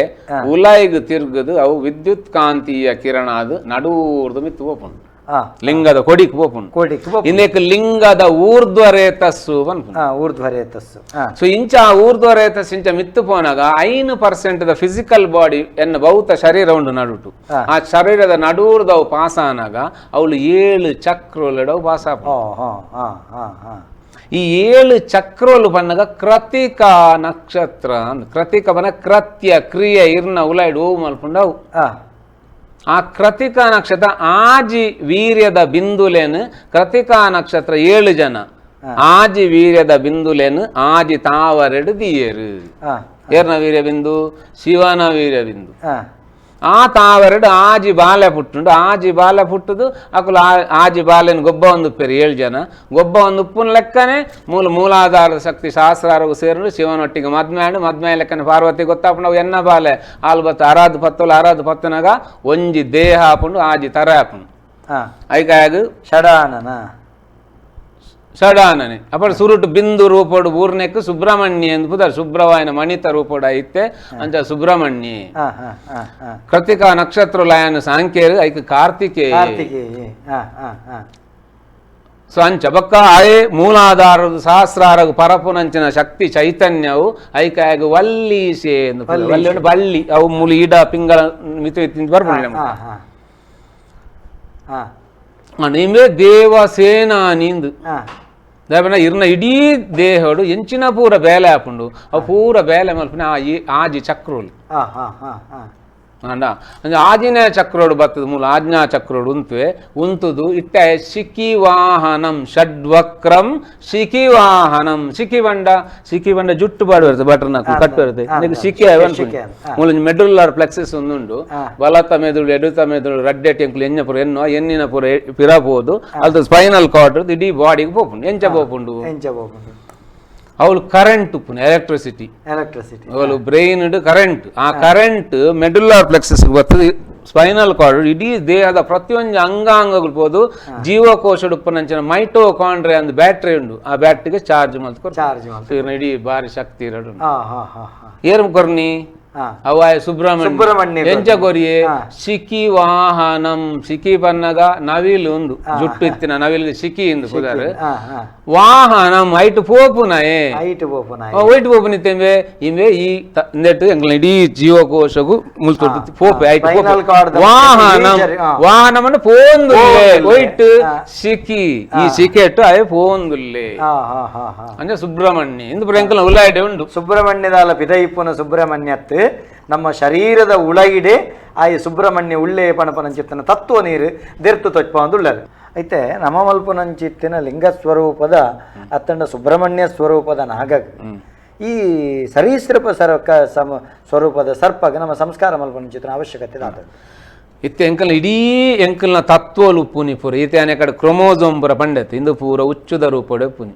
ಉಲಾಯಿಗ್ ತಿರ್ಗದು ಅವು ವಿದ್ಯುತ್ ಕಾಂತೀಯ ಕಿರಣ ಅದು ನಡೂರ್ದು ಮಿತ್ತು ಹೋಪುಂಡು ಲಿಂಗದ ಕೊಡಿಕ್ ಪೋಪುಂಡು. ಇಂದೇಕ ಲಿಂಗದ ಊರ್ಧ್ವರೇತಸ್ಸು ಊರ್ಧ್ವರೇತಸ್ಸು. ಸೊ ಇಂಚ ಊರ್ಧ್ವರೇತಸ್ಸು ಇಂಚ ಮಿತ್ತು ಪೋನಾಗ 5% the physical body ಎನ್ನ ಭೌತ ಶರೀರ ಉಂಡು ನಡುಟು. ಆ ಶರೀರದ ನಡೂರ್ದವು ಪಾಸ ಆನಾಗ ಅವಳು 7 ಚಕ್ರೋಲೆಡವು ಪಾಸ. ಈ 7 ಚಕ್ರೋಲು ಬನ್ನಗ ಕೃತಿಕಾ ನಕ್ಷತ್ರ ಕೃತಿಕ ಬನ್ನ ಕೃತ್ಯ ಕ್ರಿಯೆ ಇರ್ನ ಉಲೈಡ್ ಓವು ಮಲ್ಪುಂಡವು. ಆ ಕೃತಿಕಾ ನಕ್ಷತ್ರ ಆಜಿ ವೀರ್ಯದ ಬಿಂದುಲೇನು ಕೃತಿಕಾ ನಕ್ಷತ್ರ 7 ಜನ ಆಜಿ ವೀರ್ಯದ ಬಿಂದುಲೇನು ಆಜಿ ತಾವರೆಡು ದಿಯೇರು. ಏರ್ನ ವೀರ್ಯ ಬಿಂದು ಶಿವನ ವೀರ್ಯ ಬಿಂದು. ಆ ತಾವರೆಡು ಆಜಿ ಬಾಲೆ ಪುಟ್ಟುಂಡು. ಆಜಿ ಬಾಲೆ ಪುಟ್ಟುದು ಅಕುಲು ಆಜಿ ಬಾಲೆನ ಗೊಬ್ಬ ಒಂದು ಉಪ್ಪೇರು 7 ಜನ ಗೊಬ್ಬ ಒಂದು ಉಪ್ಪುನ ಲೆಕ್ಕನೆ ಮೂಲ ಮೂಲಾಧಾರದ ಶಕ್ತಿ ಶಾಸ್ತ್ರಾರಗು ಸೇರು ಶಿವನೊಟ್ಟಿಗೆ ಮದ್ಮೆ ಮದ್ಮೆ ಲೆಕ್ಕನೆ ಪಾರ್ವತಿ ಗೊತ್ತಾಪುಂಡು ಅವು ಎನ್ನ ಬಾಲೆ ಆಲ್ ಬತ್ತು ಅರಾದು ಪತ್ತೋಲು ಅರಾದು ಪತ್ತನಾಗ ಒಂಜಿ ದೇಹ ಆಪುಂಡು ಆಜಿ ತರ ಆಪುಂಡು. ಐಕಾಗ ಷಡಾನನ ಷಡಾನನೆ ಅಪ್ಪಡು ಸುರುಟು ಬಿಂದು ರೂಪೋಡು ಊರ್ನೆಕ್ ಸುಬ್ರಹ್ಮಣ್ಯ ಎಂದು ಪುದರ್ ಸುಬ್ರವಾಯನ ಮಣಿತ ರೂಪೋಡು ಐತೆ ಅಂಚ ಸುಬ್ರಹ್ಮಣ್ಯ. ಕೃತಿಕಾ ನಕ್ಷತ್ರ ಲಯನ ಸಾಂಕೇರು ಐಕ ಕಾರ್ತಿಕೇಯ. ಸೊ ಅಂಚ ಬಕ್ಕ ಆಯೆ ಮೂಲಾಧಾರದ ಸಹಸ್ರಾರಗು ಪರಪುನಂಚಿನ ಶಕ್ತಿ ಚೈತನ್ಯವು ಐಕಾಯಗ ವಲ್ಲೀಸೆ ಎಂದು ವಲ್ಲಿ ಬಳ್ಳಿ ಅವು ಮೂಲ ಈಡ ಪಿಂಗಳ ಮಿತು ಬರ್ಪುಂಡು. ನಿಮೆ ದೇವಸೇನಾನಿಂದು ದೇವನ ಇರ್ನ ಇಡೀ ದೇಹಡು ಎಂಚಿನ ಪೂರ ಬೇಲೆ ಹಾಪುಂಡು ಅವು ಪೂರ ಬೇಲೆ ಮಲ್ಪುನ ಆಜಿ ಚಕ್ರೋಲು. ಅಂಡ ಅಂದ್ರೆ ಆಜಿನ ಚಕ್ರೋಡು ಬತ್ತದ ಮೂಲ ಆಜ್ಞಾ ಚಕ್ರೋಡು ಉಂತುವೆ ಉಂತುದು ಇಟ್ಟ ಶಿಖಿವಾಹನಂ ಷಡ್ವಕ್ರಂ ಶಿಖಿವಾಹನಂ ಶಿಖಿಬಂಡ ಶಿಖಿಬಂಡ ಜುಟ್ಟು ಬಾಡು ಬರ್ತದೆ ಬಟರ್ ಕಟ್ಟು ಬರ್ತದೆ ಶಿಖಿ ಮೂಲ ಮೆಡುಲ್ಲಾರ್ ಪ್ಲೆಕ್ಸಸ್ ಒಂದುಂಡು ಬಲತ ಮೆದುಳು ಎಡುತ ಮೆದುಳು ರಡ್ಡೆ ಟೆಂಕುಲು ಎಣ್ಣೆ ಪೂರ ಎನ್ನೋ ಎನ್ನಿನ ಪೂರ ಪಿರಬಹುದು ಅದು ಸ್ಪೈನಲ್ ಕಾರ್ಡ್ ಇಡೀ ಬಾಡಿಗೆ ಪೋಪುಂಡು ಎಂಚ ಪೋಪುಂಡು ಎಂಚ ಪೋಪುಂಡು ಅವಳು ಕರೆಂಟ್ ಉಪ್ಪುನು ಎಲೆಕ್ಟ್ರಿಸಿಟಿ ಎಲೆಕ್ಟ್ರಿಸಿಟಿ ಅವಳು ಬ್ರೈನ್ ಕರೆಂಟ್ ಆ current medulla plexus ಬರ್ತದೆ ಸ್ಪೈನಲ್ ಕಾರ್ಡ್ ಇಡೀ ದೇಹದ ಪ್ರತಿಯೊಂದು ಅಂಗಾಂಗಗಳು ಪೋದು ಜೀವಕೋಶ ಉಪ್ಪುನಂಚಿನ ಮೈಟೋಕಾಂಡ್ರಿಯಾ ಅಂದ್ ಬ್ಯಾಟ್ರಿ ಉಂಡು ಆ ಬ್ಯಾಟ್ರಿಗೆ ಚಾರ್ಜ್ ಮಲ್ತ್ಕೊರ್ ಚಾರ್ಜ್ ಮಲ್ತು ಇಡೀ ಬಾರಿ ಶಕ್ತಿ ಇರಡು ಏರ್ ಕೊರ್ನಿ ಅವಾಯ ಸುಬ್ರಹ್ಮಣ್ಯ ಎಂಚ ಕೊರಿಯೆ ಶಿಖಿ ವಾಹನಂ ಶಿಖಿ ಪನ್ನಗ ನವಿಲು ಉಂದು ಜುಟ್ಟು ಇತ್ತಿನ ನವಿಲು ಶಿಖಿ ಇಂದು ಪುದಾರು ವಾಹನಂ ಐಟ್ ಪೋಪುನಾಯೆ ಐಟ್ ಪೋಪುನಾಯೆ ಒಯ್ಟ್ ಪೋಪುನಿತ್ತೆಂಬೆ ಇಂಬೆ ಈ ಇಂದೆಟ್ಟು ಎಂಗ್ಲ ಇಡೀ ಜೀವಕೋಶಗು ಮುಲ್ತು ಪೋಪೆ ಐಟ್ ಪೋಪೆ ವಾಹನಂ ವಾಹನಂ ಅಂದ್ರೆ ಪೋಂದುಲ್ಲೆ ಒಯ್ಟ್ ಶಿಖಿ ಈ ಶಿಖೆಟ್ಟು ಅಯೆ ಪೋಂದುಲ್ಲೆ ಅಂದ್ರೆ ಸುಬ್ರಹ್ಮಣ್ಯ ಇಂದು ಪುರ ಎಂಕಲ್ನ ಉಲಾಯಿಡೆ ಉಂಡು ಸುಬ್ರಹ್ಮಣ್ಯದಾಲ ಪಿದೈಪುನ ಸುಬ್ರಹ್ಮಣ್ಯತ್ತು ನಮ್ಮ ಶರೀರದ ಉಳಗಿಡೆ ಆಯಿ ಸುಬ್ರಹ್ಮಣ್ಯ ಉಳ್ಳೆ ಪಣಪನಂಚಿತ್ತನ ತತ್ವ ನೀರು ದೆರ್ತು ತೊಚ್ಪ ಉಳ್ಳರು ಐತೆ ನಮ್ಮ ಮಲ್ಪುನಂಚಿತ್ತಿನ ಲಿಂಗ ಸ್ವರೂಪದ ಅತ್ತಂಡ ಸುಬ್ರಹ್ಮಣ್ಯ ಸ್ವರೂಪದ ನಾಗ ಈ ಸರೀಸೃಪ ಸರ್ಕ ಸಮ ಸ್ವರೂಪದ ಸರ್ಪಗ ನಮ್ಮ ಸಂಸ್ಕಾರ ಮಲ್ಪನಂಚಿತ್ತನ ಅವಶ್ಯಕತೆ ದಾತ ಇತ್ತೆ ಎಂಕಲ್ನ ಇಡೀ ಎಂಕಲ್ನ ತತ್ವಲು ಉಪ್ಪುನಿ ಪೂರ ಈತೆ ಅನೆ ಕಡೆ ಕ್ರೊಮೋಸೋಮ್ ಪೂರ ಪಂಡತ್ ಇಂದು ಪೂರ ಉಚ್ಚುದ ರೂಪಡೆ ಉಪ್ಪುನಿ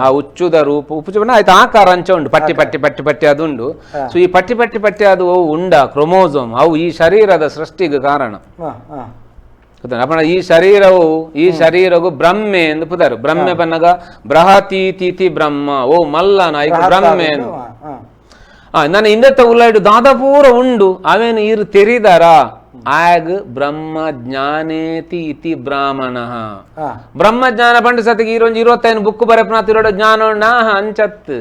ಆ ಉಚ್ಚುದ ರೂಪ ಉಪ್ಪು ಆಯ್ತು ಆಕಾರ ಅಂಚ ಉಂಡು ಪಟ್ಟಿ ಪಟ್ಟಿ ಪಟ್ಟಿ ಪಟ್ಟಿ ಅದು ಉಂಡು. ಸೊ ಈ ಪಟ್ಟಿ ಪಟ್ಟಿ ಪಟ್ಟಿ ಅದು ಅವು ಉಂಡ ಕ್ರೊಮೋಸೋಮ್ ಅವು ಈ ಶರೀರದ ಸೃಷ್ಟಿಗೆ ಕಾರಣ. ಅಪ್ಪಣ ಈ ಶರೀರವು ಈ ಶರೀರವು ಬ್ರಹ್ಮೆ ಎಂದು ಪುದಾರು ಬ್ರಹ್ಮೆ ಪನ್ನಗ ಬ್ರಹತಿ ತಿಥಿ ಬ್ರಹ್ಮ ಓ ಮಲ್ಲನ ಐಕ್ ಬ್ರಹ್ಮೆ ಎಂದು ನಾನು ಇಂದತ್ತ ಉಲ್ಲಾಯ್ಡು ದಾದಾಪೂರ ಉಂಡು ಅವೇನು ಇರು ತೆರಿದಾರ ಆಗ ಬ್ರಹ್ಮ ಜ್ಞಾನೇತಿ ಇತಿ ಬ್ರಾಹ್ಮಣ ಬ್ರಹ್ಮ ಜ್ಞಾನ ಪಂಡ ಸತಿಗೆ ಇರೊಂದು 25 ಬುಕ್ ಬರಪನಾತ್ ಇರೋಡ ಜ್ಞಾನ ಉಂಡ ಅಂಚತ್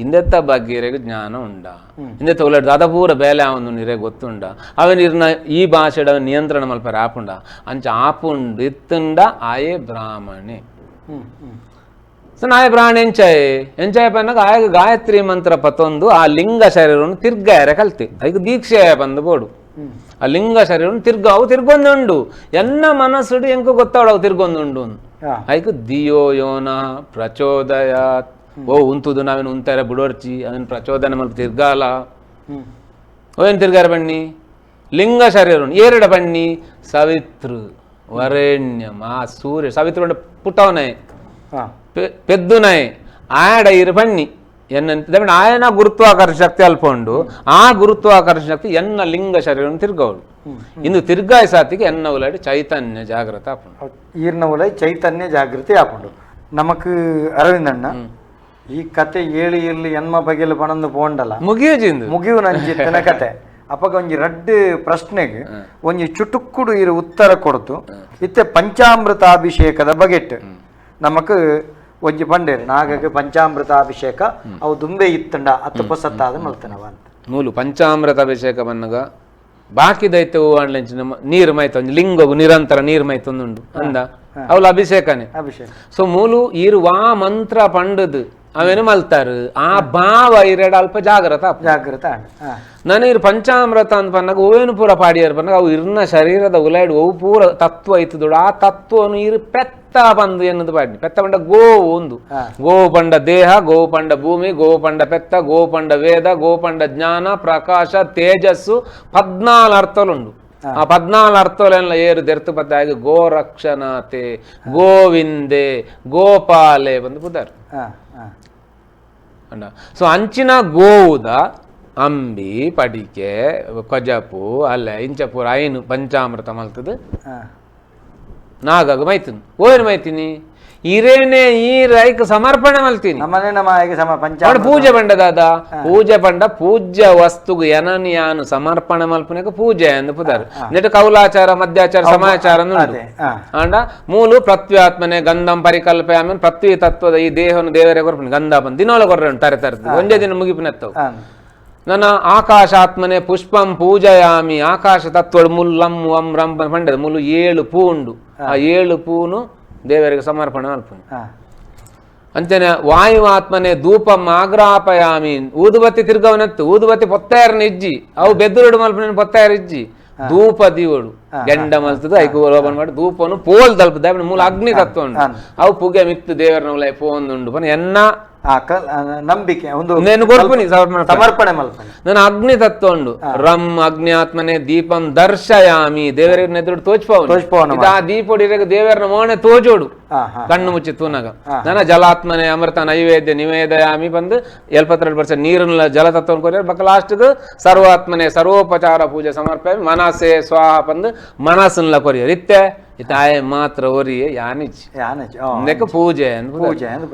ಇಂದೆತ್ತ ಬಗ್ಗೆ ಜ್ಞಾನ ಉಂಡ ಇಂದೆತ್ತ ಉಲ್ಲಾಯ್ಡು ದಾದಾಪೂರ ಬೇಲೆ ಅವನು ನಿರೆ ಗೊತ್ತುಂಡ ಅವನ ಇರ್ನ ಈ ಭಾಷೆಡ ಅವನ ನಿಯಂತ್ರಣ ಮಲ್ಪರ ಆಪುಂಡ ಅಂಚ ಆಪುಂಡು ಇತ್ತುಂಡ ಆಯೇ ಬ್ರಾಹ್ಮಣೆ. ಸೊ ನಾಯ ಪ್ರಾಣ ಎಂಚಾಯೆ ಎಂಚಾಯ ಪನ್ನಾಗ ಆಯಗ ಗಾಯತ್ರಿ ಮಂತ್ರ ಪತೊಂದು ಆ ಲಿಂಗ ಶರೀರವನ್ನು ತಿರ್ಗಾಯರ ಕಲ್ತೆ ಐಕ ದೀಕ್ಷೆ ಬಂದು ಬೋಡು ಆ ಲಿಂಗ ಶರೀರವನ್ನು ತಿರ್ಗ ಅವು ತಿರ್ಗೊಂದುಂಡು ಎನ್ನ ಮನಸ್ಸುಡು ಎಂಕು ಗೊತ್ತಾಡು ಅವು ತಿರ್ಗೊಂದುಂಡು ಐಕ ದಿಯೋ ಯೋನ ಪ್ರಚೋದಯಾತ್ ಓ ಉಂತುದು ನಾವೇನು ಉಂತಾರೆ ಬುಡೋರ್ಚಿ ಅವನ್ ಪ್ರಚೋದನೆ ಮಲ್ಪ ತಿರ್ಗಾಲ ಓ ಏನು ತಿರ್ಗಾರ ಬಣ್ಣಿ ಲಿಂಗ ಶರೀರವನ್ನು ಏರಡ ಬಣ್ಣಿ ಸವಿತೃ ವರೇಣ್ಯಂ ಆ ಸೂರ್ಯ ಸವಿತೃ ಪುಟ್ಟವನೇ ಪೆದ್ದುನೈ ಆಡ ಇರು ಬಣ್ಣಿ ಎನ್ನ ಆಯನ ಗುರುತ್ವಾಕರ್ಷಣ ಶಕ್ತಿ ಅಲ್ಪ ಉಂಡು ಆ ಗುರುತ್ವಾಕರ್ಷಣ ಶಕ್ತಿ ಎನ್ನ ಲಿಂಗ ಶರೀರವನ್ನು ತಿರ್ಗವಳು ಇಂದು ತಿರ್ಗಾಯ ಸಾತಿಗೆ ಎನ್ನ ಉಲಾಡಿ ಚೈತನ್ಯ ಜಾಗೃತ ಆಪುಂಡು ಈರ್ನ ಉಲೈ ಚೈತನ್ಯ ಜಾಗೃತಿ ಆಪುಂಡು. ನಮಕ್ ಅರವಿಂದಣ್ಣ ಈ ಕತೆ ಏಳು ಇರ್ಲಿ ಎನ್ಮ ಬಗೆಲು ಪಣಂದು ಪೋಂಡಲ ಮುಗಿಯುಜಿಂದು ಮುಗಿಯು ನಂಜಿತ್ತಿನ ಕತೆ ಅಪ್ಪಗ ಒಂಜಿ ರಡ್ಡು ಪ್ರಶ್ನೆಗೆ ಒಂಜಿ ಚುಟುಕ್ಕುಡು ಇರು ಉತ್ತರ ಕೊಡ್ತು ಇತ್ತೆ ಪಂಚಾಮೃತಾಭಿಷೇಕದ ಬಗೆಟ್ ನಮಕ್ ಒಂಜಿ ಪಂಡೇರು ನಾಗಕ್ಕೆ ಪಂಚಾಮೃತಾಭಿಷೇಕ ಅವು ದುಂಬೆ ಇತ್ತಂಡ ಅತ್ತು ಪೊಸತ್ತಾದ ಮಲ್ತನವ ಅಂತ ನೂಲು ಪಂಚಾಮೃತ ಅಭಿಷೇಕ ಬನ್ನಗ ಬಾಕಿ ದೈತ್ಯ ಹೂವಾಣ್ಲೆಂಚಿನ ನೀರು ಮೈತ ಒಂಜಿ ಲಿಂಗಗು ನಿರಂತರ ನೀರು ಮೈತೊಂದುಂಡು ಅಂದ ಅವಳ ಅಭಿಷೇಕನೇ ಅಭಿಷೇಕ. ಸೊ ಮೂಲು ಇರು ವಾ ಮಂತ್ರ ಪಂಡದು ಅವೇನು ಮಲ್ತಾರು ಆ ಭಾವ ಇರಡ ಅಲ್ಪ ಜಾಗ್ರತ ಜಾಗ್ರತ. ನಾನು ಇರು ಪಂಚಾಮೃತ ಅಂತ ಪನ್ನಾಗ ಓವೇನು ಪೂರ ಪಾಡಿಯರ್ ಪನ್ನಾಗ ಅವು ಇರ್ನ ಶರೀರದ ಉಲಾಯ್ಡು ಅವು ಪೂರ ತತ್ವ ಇತ್ತದೋಡು ಆ ತತ್ವನು ಇರು ಪೆತ್ತ ಬಂದು ಎನ್ನದು ಪಾಡಿ ಪೆತ್ತ ಪಂಡ ಗೋವು ಒಂದು ಗೋವು ಪಂಡ ದೇಹ ಗೋವು ಪಂಡ ಭೂಮಿ ಗೋವು ಪಂಡ ಪೆತ್ತ ಗೋವು ಪಂಡ ವೇದ ಗೋವು ಪಂಡ ಜ್ಞಾನ ಪ್ರಕಾಶ ತೇಜಸ್ಸು 14 ಅರ್ಥಲುಂಡು. ಆ 14 ಅರ್ಥಲೆಲ್ಲ ಏರು ದೆರ್ತು ಪತ್ತಾಗಿ ಗೋರಕ್ಷಣಾತೆ ಗೋವಿಂದೆ ಗೋಪಾಲೆ ಬಂದು ಪುದಾರು. ಸೊ ಅಂಚಿನ ಗೋವುದ ಅಂಬಿ ಪಡಿಕೆ ಕೊಜಪು ಅಲ್ಲ ಇಂಚಪುರ ಐನು ಪಂಚಾಮೃತ ಮಲ್ತದ ನಾಗಾಗ ಮೈತೀನಿ ಓನು ಮೈತೀನಿ ಇರೇನೆ ಈ ರೈಕ್ ಸಮರ್ಪಣೆ ಮಲ್ತೀನಿ ಪೂಜೆ ಪಂಡ ದಾದ ಪೂಜೆ ಪಂಡ ಪೂಜ್ಯ ವಸ್ತುಗು ಎನನಿಯಾನು ಸಮರ್ಪಣೆ ಮಲ್ಪನೆಗೆ ಪೂಜೆ ಎಂದು ಪುದಾರು ನೆಟ್ ಕೌಲಾಚಾರ ಮಧ್ಯಾಚಾರ ಸಮಾಚಾರ ಅಂಡ ಮೂಲು ಪ್ರತ್ಯಾತ್ಮನೆ ಗಂಧಂ ಪರಿಕಲ್ಪೆ ಆಮೇಲೆ ಪ್ರತ್ವಿ ತತ್ವದ ಈ ದೇಹವನ್ನು ದೇವರೇ ಕೊರ್ಪಣೆ ಗಂಧ ಬಂದು ದಿನೋಳ ಕೊರ್ರೆ ತರೆ ತರ್ತದೆ ಒಂದೇ ದಿನ ಮುಗಿಪಿನತ್ತವು. ನನ್ನ ಆಕಾಶಾತ್ಮನೆ ಪುಷ್ಪಂ ಪೂಜಯಾಮಿ ಆಕಾಶ ತತ್ವಡು ಮುಲ್ಲಂ ವಂ ರಂ ಪಂಡದ ಮುಲ್ಲು 7 ಪೂ ಉಂಡು ಆ 7 ಪೂನು ದೇವರಿಗೆ ಸಮರ್ಪಣೆ ಮಲ್ಪುನಿ. ಅಂಚನೆ ವಾಯುವಾತ್ಮನೆ ಧೂಪಂ ಆಗ್ರಾಪಯಾಮಿ. ಊದುಬತ್ತಿ ತಿರ್ಗವನತ್ತು, ಊದುಬತ್ತಿ ಪೊತ್ತಾಯರ್ನ ಇಜ್ಜಿ, ಅವು ಬೆದ್ರುಡು ಮಲ್ಪನ ಪೊತ್ತಾಯರ್ ಇಜ್ಜಿ. ಧೂಪ ದೀವಡು, ಗೆಂಡ ಮಲ್ತದ ಐಕು ಓಪನ್ ಮಾಡಿ ಧೂಪನು ಪೋಲ್ ತಲುಪದ. ಮೂಲ ಅಗ್ನಿ ತತ್ವ ಉಂಡು, ಅವು ಪುಗೆ ಮಿತ್ತು ದೇವರನ ಉಲೈ ಪೋಂದುಂಡು ಪನ ಎನ್ನ ನಂಬಿಕೆ ಒಂದು. నేను ಕೊರ್ಪುನಿ ಸಮರ್ಪಣೆ. ಸಮರ್ಪಣೆ ಮಲ್ಪನೆ. ನನ್ನ ಅಗ್ನಿ ತತ್ವ ಉಂಡು. ರಂ ಅಗ್ನಿ ಆತ್ಮನೆ ದೀಪಂ ದರ್ಶಯಾಮಿ. ದೇವರ ನೆದುರು ತೋಚ್ಪಾವನು. ತೋಚ್ಪಾವನು. ಇದು ಆ ದೀಪೊಡಿರಗ ದೇವರನ ಮೋನೆ ತೋಜೋಡು. ಹಾ ಹಾ ಕಣ್ಣು ಮುಚ್ಚಿ ತೂನಗ. ನನ್ನ ಜಲಾತ್ಮನೆ ಅಮೃತ ನೈವೇದ್ಯ ನಿವೇದಯಾಮಿ ಬಂದು 72% ನೀರನ್ನ ಜಲತತ್ವ ಕೊರಿಯರ್ ಬಕ್ಕ. ಲಾಸ್ಟ್ ಸರ್ವಾತ್ಮನೆ ಸರ್ವೋಪಚಾರ ಪೂಜೆ ಸಮರ್ಪಯಾಮಿ ಮನಸೇ ಸ್ವಾಹ ಬಂದು ಮನಸ್ಸನ್ಲ ಕೊರಿಯರ್. ಇತ್ತೆ ಇತ್ತೆ ಆಯೆ ಮಾತ್ರ ಒರಿಯೆ ಯಾನಿಚ್ಚಿ. ಯಾನಚ್ ಇಂದಕ್ಕೆ ಪೂಜೆ ಅಂದ್. ಪೂಜೆ ಅಂದ್.